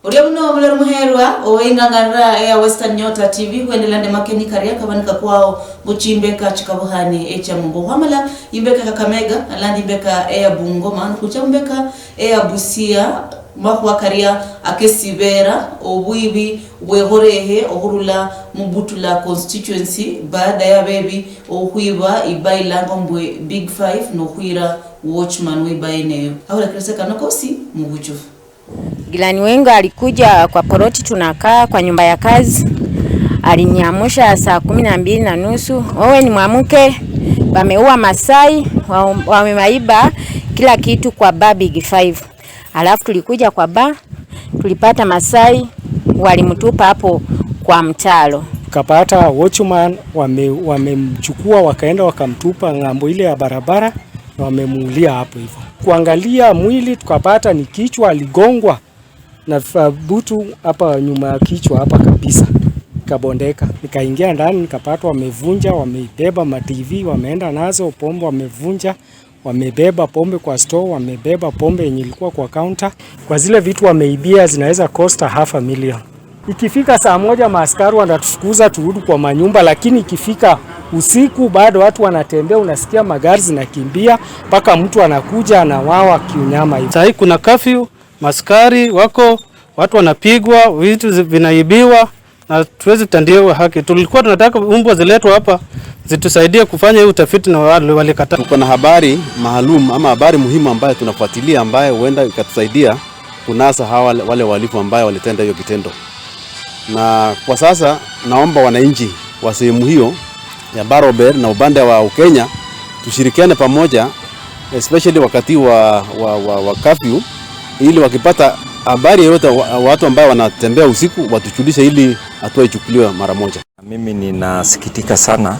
Oria muno mulero muherwa owainganganira ya Western Nyota TV huendelea ne makeni karia kabanika kwao buchimbeka chikabuhani echa mumbo hwamala imbeka Kakamega alandi imbeka eya Bungoma nukucha mbeka eya Busia mahuwa karia akesibera obwibi bwehorehe ohurula mubutula constituency baada ya bebi ohuiba ibailanga mbwe Big Five nohuira watchman webaeneyo ahula kiraseka nokosi mubuchufu. Gilani wengu alikuja kwa poroti, tunakaa kwa nyumba ya kazi. Aliniamsha saa 12:30. Wewe ni mwamuke, wameua Masai, wamemaiba kila kitu kwa bar Big Five. Alafu tulikuja kwa bar, tulipata Masai walimtupa hapo kwa mtaro. Kapata watchman wamemchukua wakaenda wakamtupa ngambo ile ya barabara na wamemuulia hapo hivyo. Kuangalia mwili tukapata ni kichwa aligongwa na butu hapa nyuma ya kichwa hapa kabisa, kabondeka. Nikaingia ndani nikapata wamevunja, wameibeba ma TV, wameenda nazo pombe, wamevunja, wamebeba pombe kwa store, wamebeba pombe yenye ilikuwa kwa counter. Kwa zile vitu wameibia zinaweza cost $500,000. Ikifika saa 1 maaskari wanatufukuza turudi kwa manyumba, lakini ikifika usiku bado watu wanatembea, unasikia magari zinakimbia mpaka mtu anakuja anawawa kiunyama hivi. Sasa kuna curfew, maskari wako, watu wanapigwa, vitu vinaibiwa na tuwezi kutandiwa haki. Tulikuwa tunataka umbwa ziletwe hapa zitusaidie kufanya hiyo utafiti na wale walikataa. Tuko na habari maalum ama habari muhimu ambayo tunafuatilia ambayo huenda ikatusaidia kunasa hawa wale wahalifu ambao walitenda hiyo kitendo. Na kwa sasa naomba wananchi wa sehemu hiyo ya Barober na upande wa Ukenya tushirikiane pamoja, especially wakati wa curfew, ili wakipata habari yoyote watu ambao wanatembea usiku watujulishe ili hatua ichukuliwe mara moja. Mimi ninasikitika sana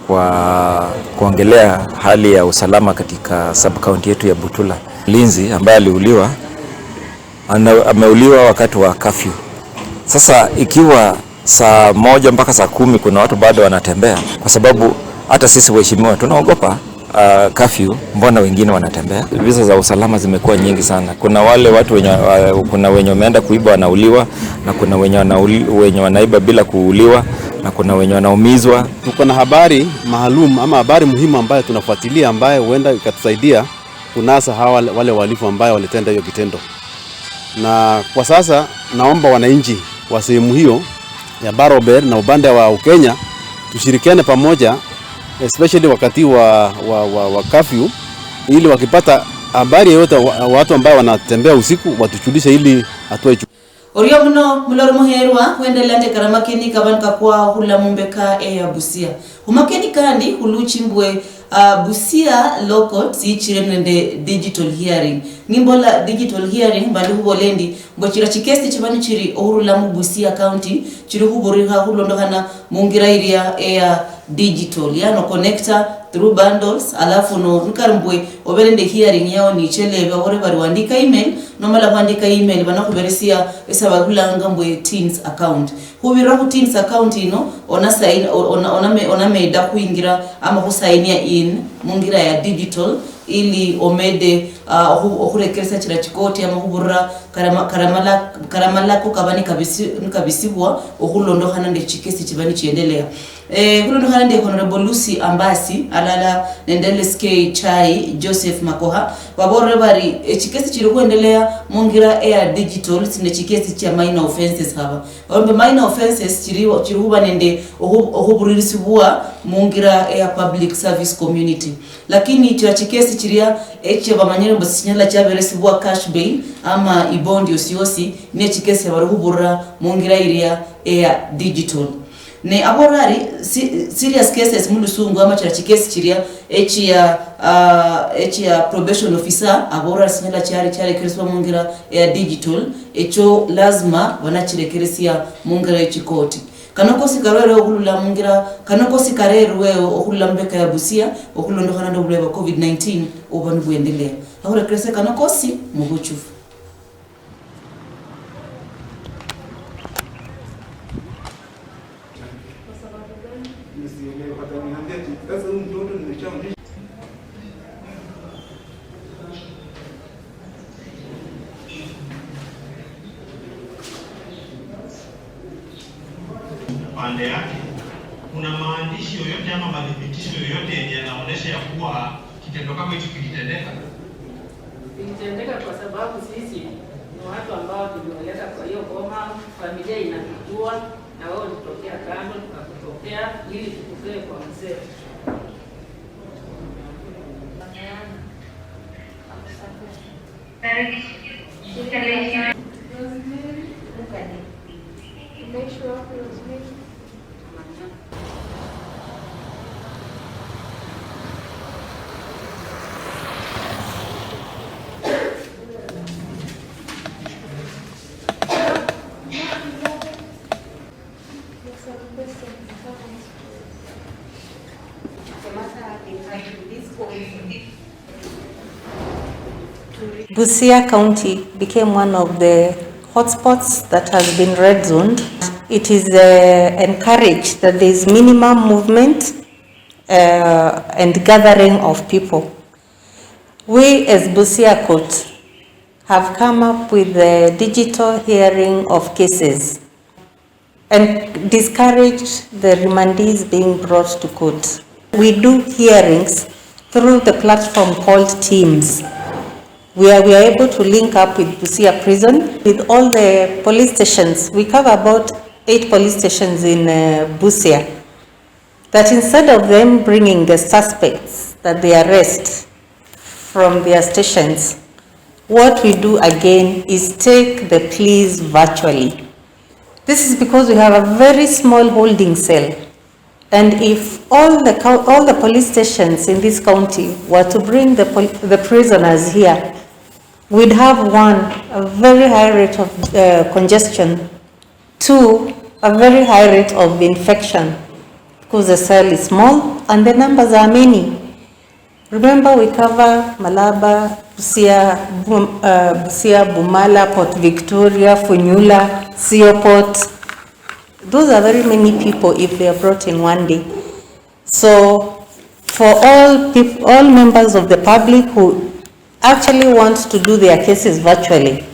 kwa kuongelea hali ya usalama katika sub county yetu ya Butula. Linzi ambaye aliuliwa ameuliwa wakati wa curfew. Sasa ikiwa saa 1 mpaka saa 10 kuna watu bado wanatembea, kwa sababu Hata sisi waheshimiwa tunaogopa curfew, mbona wengine wanatembea? Visa za usalama zimekuwa nyingi sana. Kuna wale watu wenye, kuna wenye wameenda kuiba wanauliwa, na kuna wenye wanaiba bila kuuliwa, na kuna wenye wanaumizwa. Tuko na habari maalum ama habari muhimu ambayo tunafuatilia ambayo huenda ikatusaidia kunasa hawa wale wahalifu ambayo walitenda hiyo kitendo. Na kwa sasa naomba wananchi wa sehemu hiyo ya Barober na upande wa Ukenya tushirikiane pamoja, especially wakati wa curfew, ili wakipata habari yoyote watu ambao wanatembea usiku watujulishe ili hatua ichukuliwe. Orio muno mulori muherwa huendelea nde karamakeni kaban kakwa hula mumbeka eya Busia. Humakeni kandi huluchimbwe Busia Law Court ichire nende digital hearing. Nimbola digital hearing bali hubolendi mbochira chikesi chibani chiri ohurula mu Busia County chiri huborira hulondokhana mungira iria eya digital yano connector through bundles alafu no nkarmbwe obelende hearing yao ni chelebe ore bari wandika email nomala kuandika email banakuberesia esabagulanga mbwe Teams account hubira ku Teams account ino ona sign ona meda kuingira ama kusainia in mungira ya digital ili omede okhurekeresa chira chikoti ama khubura karamalako kabani kabisibwa okhulondokhana nde chikesi chibani chiendelea. Khulondokhana nde Honorable Lucy Ambasi alala nende LSK Chai Joseph Makoha baborre bari chikesi chiri kuendelea mungira air digital sine chikesi cha minor offenses haba ombe minor offenses chiri huba nende okhuburisibwa mungira air public service community, lakini chira chikesi chiria eche bamanyire mbosinyala chaberesibwa cash bail ama ibondi yosi ne chikesi baruhubura mungira iria air digital. Ne aborari serious cases mulusungu ama chira chikesi chiria echi ya probation officer aborari sinyala chari kereswa mungira ya digital echo lazima wanachirekeresia mungira echikoti. Kanokosi karere okhulula mungira kanokosi karerwe okhulula mbeka ya Busia okhulondokhana ndo bulwele bwa COVID-19 oba nibwendelea. Akhurekerese kanokosi mubuchufu. Pande yake kuna maandishi yoyote ama madhibitisho yoyote yenye yanaonyesha ya kuwa kitendo kama hicho kilitendeka? Kilitendeka kwa sababu sisi ni watu ambao tulioleta kwa hiyo boma, familia inatujua na wao ulitokea kando tukakutokea ili tukutoe kwa mzee. Busia County became one of the hotspots that has been red zoned. It is encouraged that there is minimum movement and gathering of people. We as Busia Court have come up with the digital hearing of cases and discouraged the remandees being brought to court. We do hearings through the platform called Teams, where we are able to link up with Busia Prison, with all the police stations. We cover about 8 police stations in Busia. That instead of them bringing the suspects that they arrest from their stations, what we do again is take the pleas virtually. This is because we have a very small holding cell. And if all the police stations in this county were to bring the prisoners here, we'd have one, a very high rate of congestion, two, a very high rate of infection, because the cell is small and the numbers are many. Remember, we cover Malaba, Busia, Bumala, Port Victoria, Funyula, Sioport. Those are very many people if they are brought in one day. So for all people, all members of the public who actually want to do their cases virtually,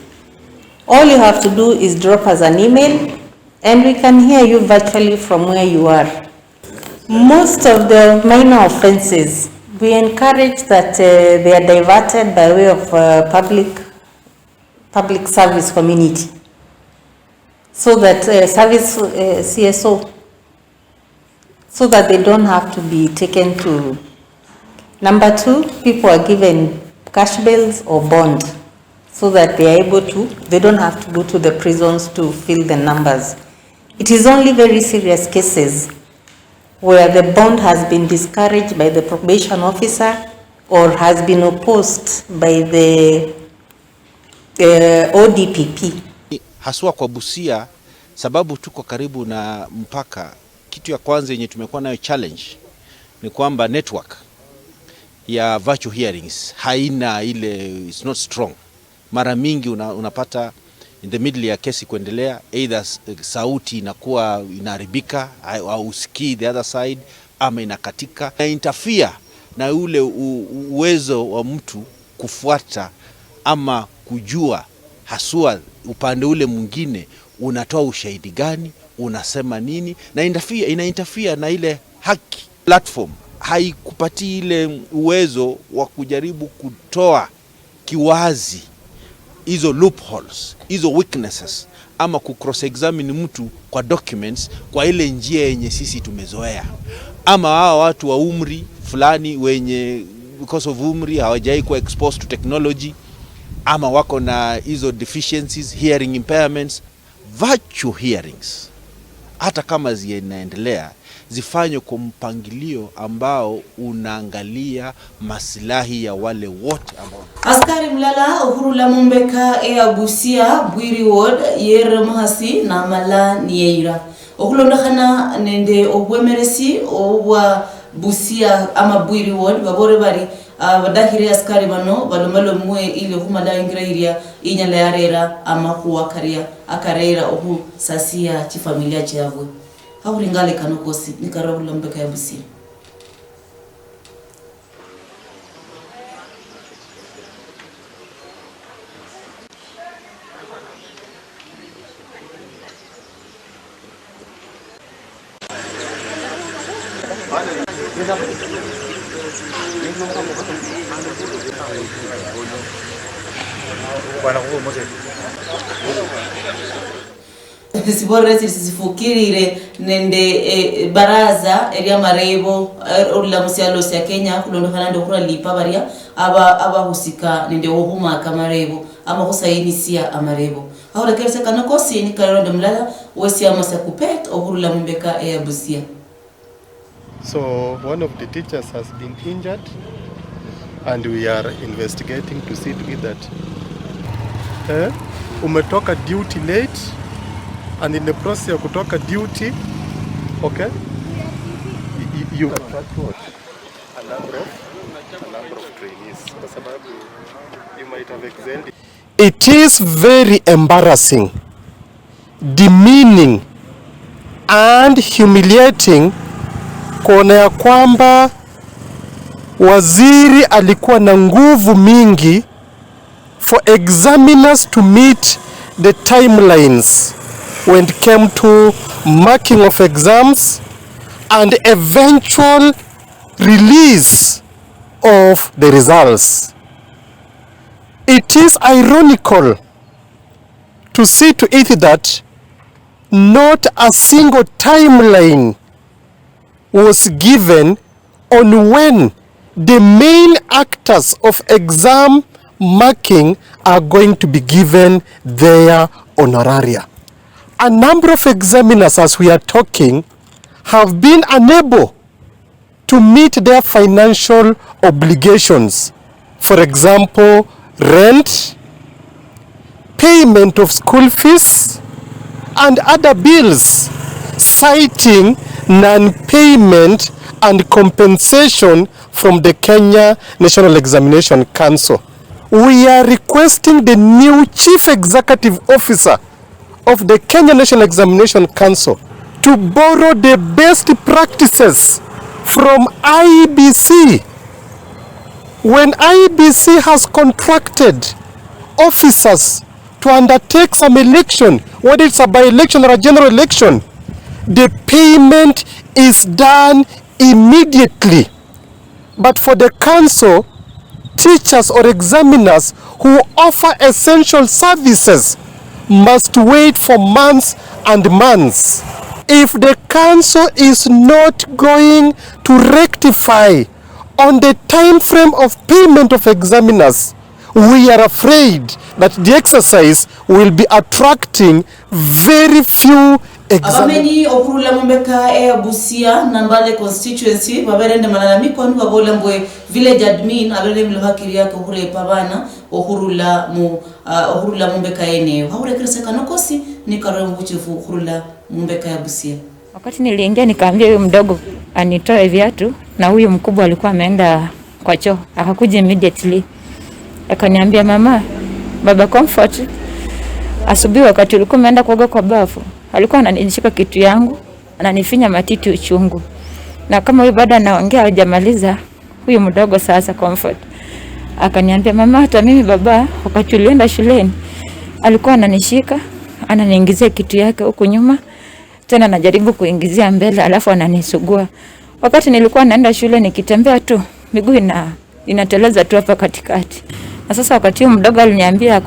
all you have to do is drop us an email and we can hear you virtually from where you are. Most of the minor offenses, we encourage that they are diverted by way of public service community, so that service CSO, so that they don't have to be taken to. Number two, people are given cash bails or bond, so that they are able to, they don't have to go to the prisons to fill the numbers. It is only very serious cases where the bond has been discouraged by the probation officer or has been opposed by the ODPP. Haswa kwa Busia, sababu tuko karibu na mpaka, kitu ya kwanza yenye tumekuwa nayo challenge ni kwamba network ya virtual hearings haina ile, it's not strong. Mara mingi unapata in the middle ya kesi kuendelea, either sauti inakuwa inaharibika au usikii the other side, ama inakatika na interfere na ule uwezo wa mtu kufuata ama kujua haswa upande ule mwingine unatoa ushahidi gani, unasema nini, na ina interfere na ile haki. Platform haikupatii ile uwezo wa kujaribu kutoa kiwazi hizo loopholes, hizo weaknesses, ama ku cross examine mtu kwa documents kwa ile njia yenye sisi tumezoea, ama hawa watu wa umri fulani wenye because of umri hawajai kuwa exposed to technology, ama wako na hizo deficiencies, hearing impairments. Virtual hearings hata kama zinaendelea zifanywe kwa mpangilio ambao unaangalia maslahi ya wale wote ambao. Askari mlala uhurula mumbeka ea Busia Bwiri Ward yere muhasi na mala niyeira okhulondokhana nende obwemeresi obwa Busia ama Bwiri Ward babore bari badakhire askari bano balomalomwe ili khumala ingira iria inyala yarera amakhuwa karia akarera okhusasia chifamilia chabwe. Hauringale kanokosi nikarabula mbeka ya Busia. Siborre sisifukirire nende baraza eria marebo orula musialo sia Kenya kulondokhana nde khuralipa baria aba abahusika nende wohuma kamarebo ama khusainisia amarebo awurekeresa kanokosi ni karondo mlala wesiama sa kupet okhurula mumbeka ya Busia. So one of the teachers has been injured and we are investigating to see to it that umetoka duty late, and in the process ya kutoka duty, okay, you attract what? A number of trainees. Kwa sababu you might have excelled. It is very embarrassing, demeaning and humiliating kuona ya kwamba waziri alikuwa na nguvu mingi for examiners to meet the timelines when it came to marking of exams and eventual release of the results. It is ironical to see to it that not a single timeline was given on when the main actors of exam marking are going to be given their honoraria. A number of examiners, as we are talking, have been unable to meet their financial obligations. For example, rent, payment of school fees, and other bills, citing non-payment and compensation from the Kenya National Examination Council. We are requesting the new Chief Executive Officer of the Kenya National Examination Council to borrow the best practices from IEBC. When IEBC has contracted officers to undertake some election, whether it's a by-election or a general election, the payment is done immediately. But for the council, teachers or examiners who offer essential services must wait for months and months. If the council is not going to rectify on the time frame of payment of examiners, we are afraid that the exercise will be attracting very few examiners. Abamenyi okhurula mumbeka e Busia Nambale constituency baberende malalamiko ni babola mbwe village admin aberende milohakiri yake okhurepa bana okhurula mu okhurula mumbeka yeneyo khakhurekeresa kanokosi nikarore mubuchifu okhurula mumbeka ya Busia. Wakati niliingia nikaambia huyu mdogo anitoe viatu na huyu mkubwa alikuwa ameenda kwa choo, akakuja immediately akaniambia, mama, baba Comfort asubuhi wakati ulikuwa umeenda kuoga kwa bafu alikuwa ananishika kitu yangu, ananifinya matiti uchungu. Na kama huyu bado anaongea hajamaliza, huyu mdogo sasa Comfort akaniambia, mama, hata mimi baba wakati ulienda shuleni alikuwa ananishika, ananiingizia kitu yake huku nyuma, tena anajaribu kuingizia mbele alafu ananisugua. Wakati nilikuwa naenda shule nikitembea tu miguu inateleza tu hapa katikati. Na sasa wakati huyu mdogo aliniambia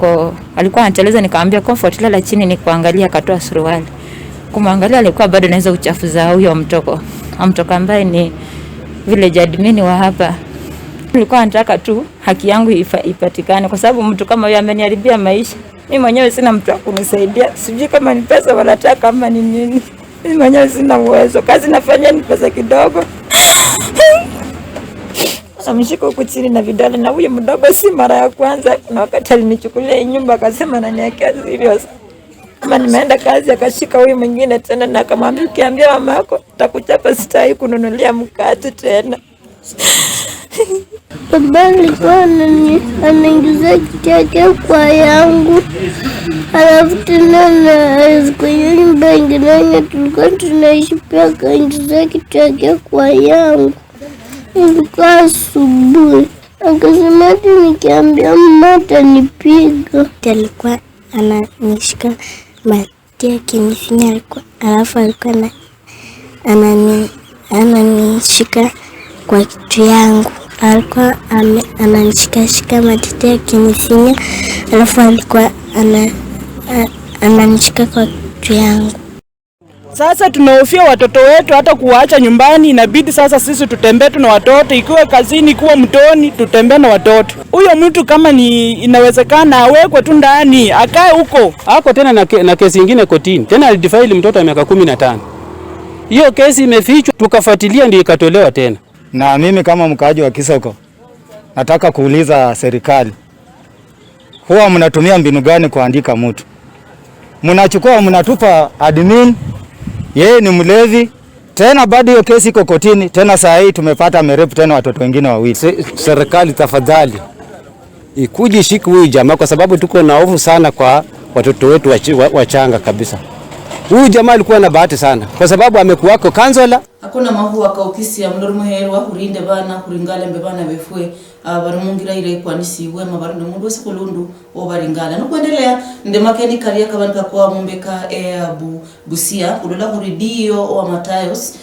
alikuwa anateleza, nikamwambia Comfort lala chini nikuangalia, akatoa suruali. Kumwangalia alikuwa bado anaweza uchafu za huyo mtoko. Mtoko ambaye ni village admin wa hapa. Nilikuwa nataka tu haki yangu ipatikane kwa sababu mtu kama huyo ameniharibia maisha. Mimi mwenyewe sina mtu wa kunisaidia. Sijui kama ni pesa wanataka ama ni nini. Mimi mwenyewe sina uwezo. Kazi nafanya ni pesa kidogo. Amshika huku chini na vidole, na huyu mdogo si mara ya kwanza. Kuna wakati alinichukulia nyumba akasema ananiwekea serious. Kama nimeenda kazi akashika huyu mwingine tena na akamwambia, ukiambia mama yako nitakuchapa, sitaki kununulia mkate tena. Baba alikuwa anaingiza kitu yake kwa yangu, alafu tena na kwenye nyumba ingine tulikuwa tunaishi pia akaingiza kitu yake kwa yangu. Ilikuwa asubuhi, akasema ati nikiambia mama atanipiga. Alikuwa ananishika matiti akinifinya, alafu alikuwa ananishika kwa kitu yangu. Alikuwa ananishikashika matiti akinifinya, alafu alikuwa ananishika kwa kitu yangu. Sasa tunahofia watoto wetu hata kuwaacha nyumbani, inabidi sasa sisi tutembee tu na watoto, ikiwa kazini, ikiwa mtoni, tutembee na watoto. Huyo mtu kama ni inawezekana awekwe tu ndani, akae huko. Hako tena na kesi nyingine kotini. Tena alidefile mtoto wa miaka 15. Hiyo kesi imefichwa, tukafuatilia ndio ikatolewa tena. Na mimi kama mkaaji wa Kisoko nataka kuuliza serikali, huwa mnatumia mbinu gani kuandika mtu? Mnachukua mnatupa admin, yeye ni mlevi, tena bado hiyo kesi iko kotini, tena saa hii tumepata amerepu tena watoto wengine wawili. Serikali tafadhali ikuje ishike huyu jamaa kwa sababu tuko na hofu sana kwa watoto wetu wachanga kabisa. Huyu jamaa alikuwa na bahati sana kwa sababu amekuwako kanzola. Hakuna mahuwa kaukisi ya mlori muherwa hurinde bana huringale mbe bana befwe barumungira ile kwanisi wema barundo mundu wese kulundu obaringala nokuendelea ndemakeni karia kabanka kwa mumbeka Busia kulola huridio wa Matayos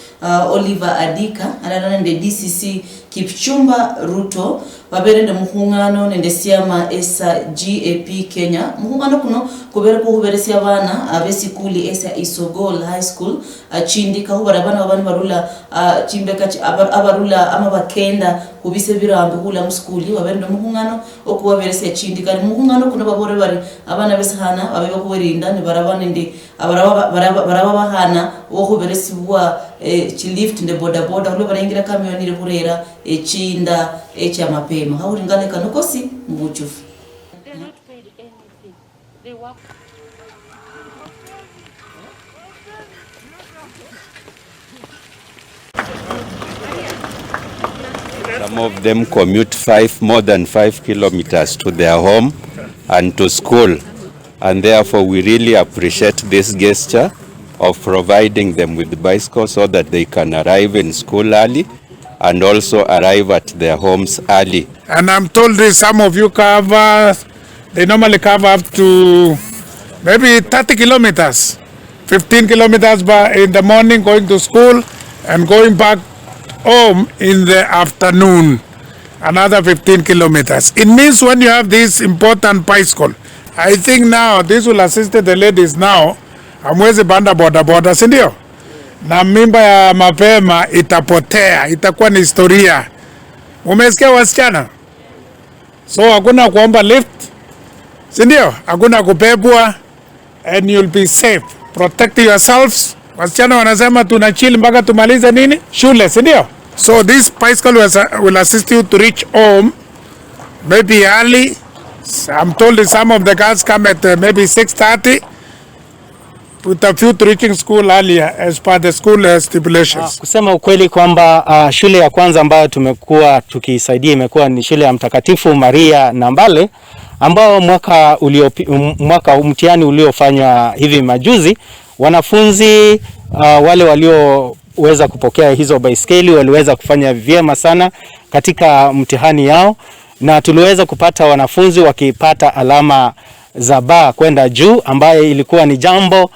Oliver Adika alana nende DCC Kipchumba Ruto baberende muhungano nende siama esa GAP Kenya muhungano kuno kubere kuhuberesia bana abesikuli esa Isogol High School chindika hubara bana bana barula chimbeka abarula ama bakenda kubise birambe hula muskuli baberende muhungano okubaberesia chindika muhungano kuno babore bari abana besahana babe kuwerinda ne barabana ndi baraba bahana okuberesibwa chilift nde boda boda hulo barengira kamioni rehurera echinda echa mapema hauringale kanokosi mubuchufu. Some of them commute more than 5 kilometers to their home and to school, and therefore we really appreciate this gesture of providing them with bicycles so that they can arrive in school early and also arrive at their homes early. And I'm told this, some of you cover, they normally cover up to maybe 30 kilometers, 15 kilometers in the morning going to school and going back home in the afternoon, another 15 kilometers. It means when you have this important bicycle, I think now this will assist the ladies now, hamwezi panda boda boda, si ndio? Na mimba ya mapema itapotea, itakuwa ni historia. Umesikia wasichana? So hakuna kuomba lift, si ndio? Hakuna kubebwa and you'll be safe. Protect yourselves. Wasichana wanasema tuna chill mpaka tumalize nini? Shule, si ndio? So this bicycle will assist you to reach home maybe early. I'm told some of the girls come at maybe 6:30 with a view to reaching school earlier as per the school stipulations. Kusema ukweli kwamba shule ya kwanza ambayo tumekuwa tukiisaidia imekuwa ni shule ya Mtakatifu Maria Nambale, ambao mwaka mtihani uliofanywa hivi majuzi, wanafunzi wale walioweza kupokea hizo baiskeli waliweza kufanya vyema sana katika mtihani yao, na tuliweza kupata wanafunzi wakipata alama za B kwenda juu, ambaye ilikuwa ni jambo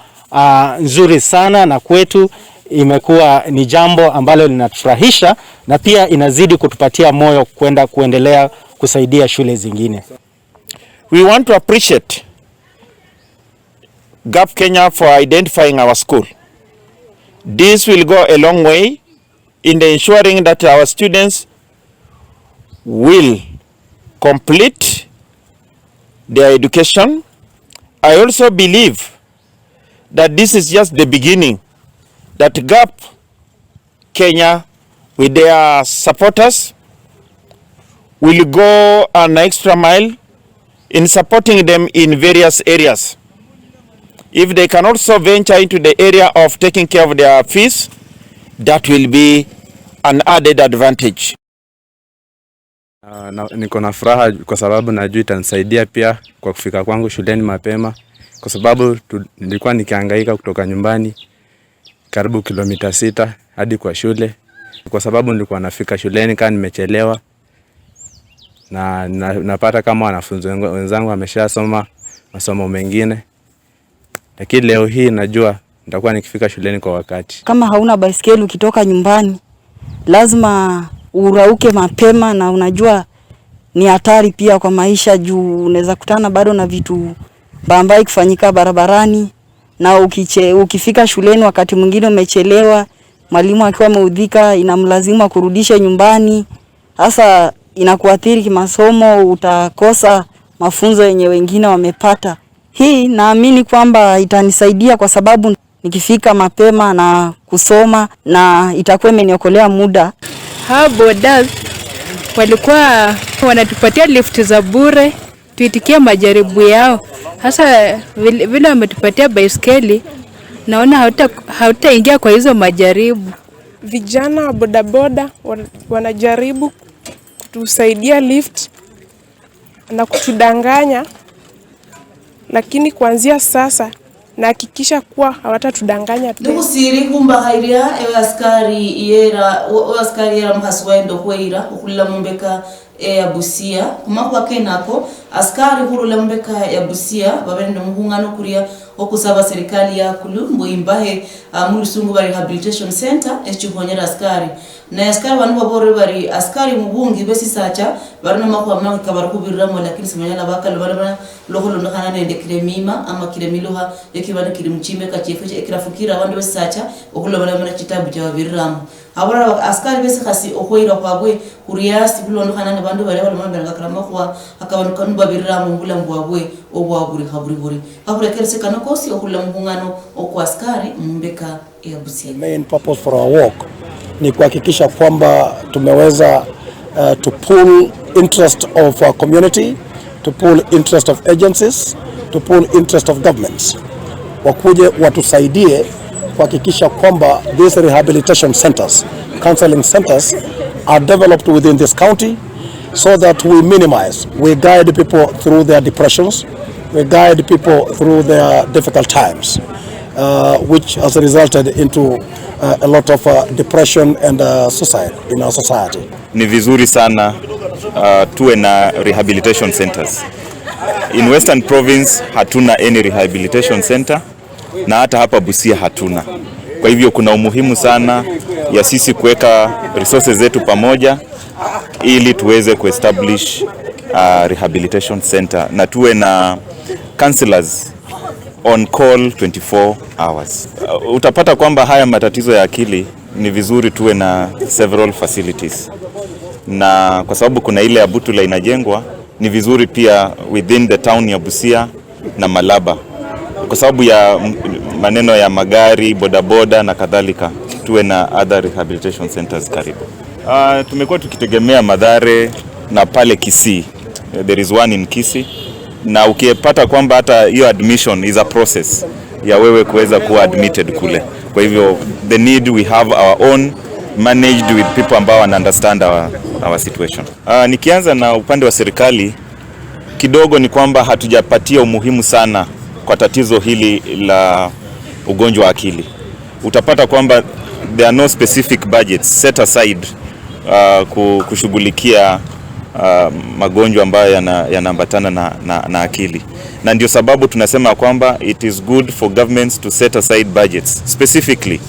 nzuri sana, na kwetu imekuwa ni jambo ambalo linatufurahisha na pia inazidi kutupatia moyo kwenda kuendelea kusaidia shule zingine. We want to appreciate GAP Kenya for identifying our school. This will go a long way in ensuring that our students will complete their education. I also believe that this is just the beginning, that GAP Kenya with their supporters will go an extra mile in supporting them in various areas. If they can also venture into the area of taking care of their fees, that will be an added advantage. Niko na furaha kwa sababu najua itanisaidia pia kwa kufika kwangu shuleni mapema, kwa sababu nilikuwa nikihangaika kutoka nyumbani karibu kilomita 6 hadi kwa shule, kwa sababu nilikuwa nafika shuleni kama nimechelewa na napata kama wanafunzi wenzangu wameshasoma masomo mengine, lakini leo hii najua nitakuwa nikifika shuleni kwa wakati. Kama hauna baiskeli ukitoka nyumbani lazima urauke mapema, na unajua ni hatari pia kwa maisha juu unaweza kutana bado na vitu mbaya kufanyika barabarani, na ukifika shuleni wakati mwingine umechelewa, mwalimu akiwa ameudhika inamlazimu kurudisha nyumbani. Sasa inakuathiri kimasomo, utakosa mafunzo yenye wengine wamepata. Hii naamini kwamba itanisaidia kwa sababu nikifika mapema na kusoma na itakuwa imeniokolea muda. Hawa boda walikuwa wanatupatia lift za bure tuitikie majaribu yao. Hasa vile wametupatia baiskeli, naona hautaingia kwa hizo majaribu. Vijana wa bodaboda wanajaribu kutusaidia lift na kutudanganya, lakini kuanzia sasa nahakikisha kuwa hawatatudanganya tena. Nikhusili khumbakhayilya ewe askari yera askari yera mukhasi waenda khweyira okhulila mumbeka ya Busia. Khumakhuwa kenako askari khurula mumbeka ya Busia babele nende mukhungano kurya okusaba serikali yakulu mbu imbahe mulusungu ba rehabilitation center echikhonyera askari. Na askari bano baborere bari askari mubungi besisacha bari namakhuwa mangi kabari khubiriramo, lakini simanyala bakalobalobana lokhulondokhana nende kilemima ama kilemiluha ekibana kili muchimbeka chefe ekirafukira abandu besisacha okhulobalobana chitabu chababiriramo. Abora askari besikhasi okhweyira khwabwe khuriasi khulondokhana nabandu baria balomalomelanga karamakhuwa akabandu kano babiriramo mubulamu bwabwe obwa buri khaburi. Akhurekerese kano kosi okhulula mukhungano okwa askari mumbeka ya Busia. The main purpose for our work ni kuhakikisha kwamba tumeweza to pull interest of our community, to pull interest of agencies, to pull interest of governments. Wakuje watusaidie kuhakikisha kwamba these rehabilitation centers, counseling centers are developed within this county so that we minimize, we guide people through their depressions, we guide people through their difficult times. which has resulted into a lot of depression and suicide in our society. Ni vizuri sana tuwe na rehabilitation centers. In Western Province hatuna any rehabilitation center na hata hapa Busia hatuna. Kwa hivyo kuna umuhimu sana ya sisi kuweka resources zetu pamoja ili tuweze kuestablish rehabilitation center na tuwe na counselors on call 24 hours. Utapata kwamba haya matatizo ya akili ni vizuri tuwe na several facilities, na kwa sababu kuna ile ya Butula inajengwa, ni vizuri pia within the town ya Busia na Malaba, kwa sababu ya maneno ya magari, bodaboda na kadhalika, tuwe na other rehabilitation centers karibu. Tumekuwa tukitegemea Mathare na pale Kisii. There is one in Kisii, na ukipata kwamba hata hiyo admission is a process ya wewe kuweza kuwa admitted kule. Kwa hivyo the need, we have our own managed with people ambao wana understand our situation. Nikianza na upande wa serikali kidogo ni kwamba hatujapatia umuhimu sana kwa tatizo hili la ugonjwa wa akili. Utapata kwamba there are no specific budgets set aside kushughulikia magonjwa ambayo yanaambatana na akili, na ndio sababu tunasema kwamba it is good for governments to set aside budgets specifically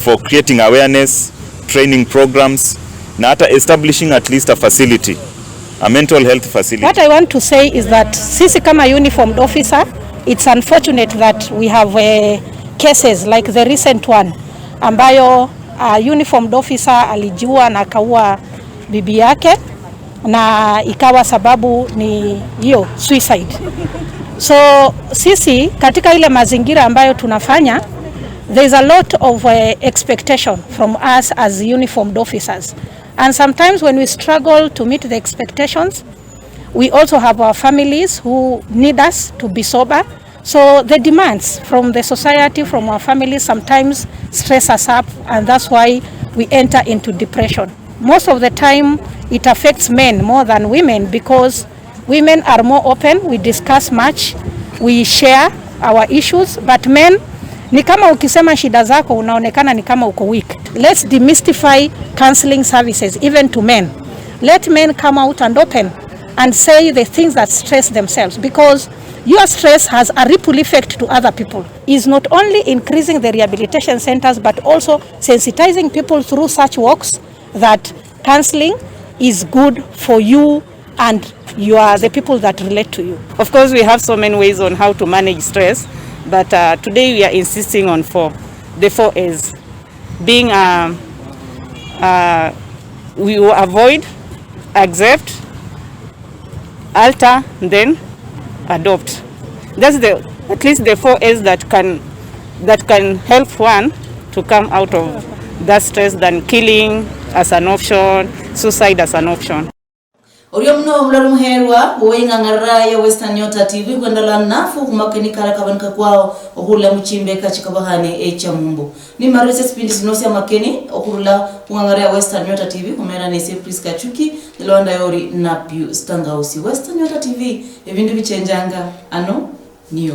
for creating awareness, training programs na hata establishing at least a facility, a mental health facility. What I want to say is that sisi kama uniformed officer, it's unfortunate that we have cases like the recent one ambayo uniformed officer alijiua na akaua bibi yake na ikawa sababu ni hiyo suicide. So sisi katika ile mazingira ambayo tunafanya, there is a lot of expectation from us as uniformed officers. And sometimes when we struggle to meet the expectations, we also have our families who need us to be sober. So the demands from the society, from our families, sometimes stress us up, and that's why we enter into depression. Most of the time, it affects men more than women because women are more open, we discuss much, we share our issues, but men, ni kama ukisema shida zako unaonekana ni kama uko weak. Let's demystify counseling services even to men. Let men come out and open and say the things that stress themselves, because your stress has a ripple effect to other people. Is not only increasing the rehabilitation centers but also sensitizing people through such works that counseling is good for you and you are the people that relate to you. Of course, we have so many ways on how to manage stress, but today we are insisting on four. The four is being, we will avoid, accept, alter, then adopt. That's the at least the four A's that can help one to come out of that stress than killing as an option, suicide as an option. Orio mno mulari muherwa uweing'ang'arra ya Western Nyota TV kwendala nafu humakeni kala kabanika kwao okhurula muchimbeka chikabakhane echa mumbo nimarese sipindi sino sya makeni okhurula khung'ang'ara ya Western Nyota TV khumera nese Priska Chuki nilonda yori Napyu Stangausi. Western Nyota TV, ebindu bichenjanga ano niyo.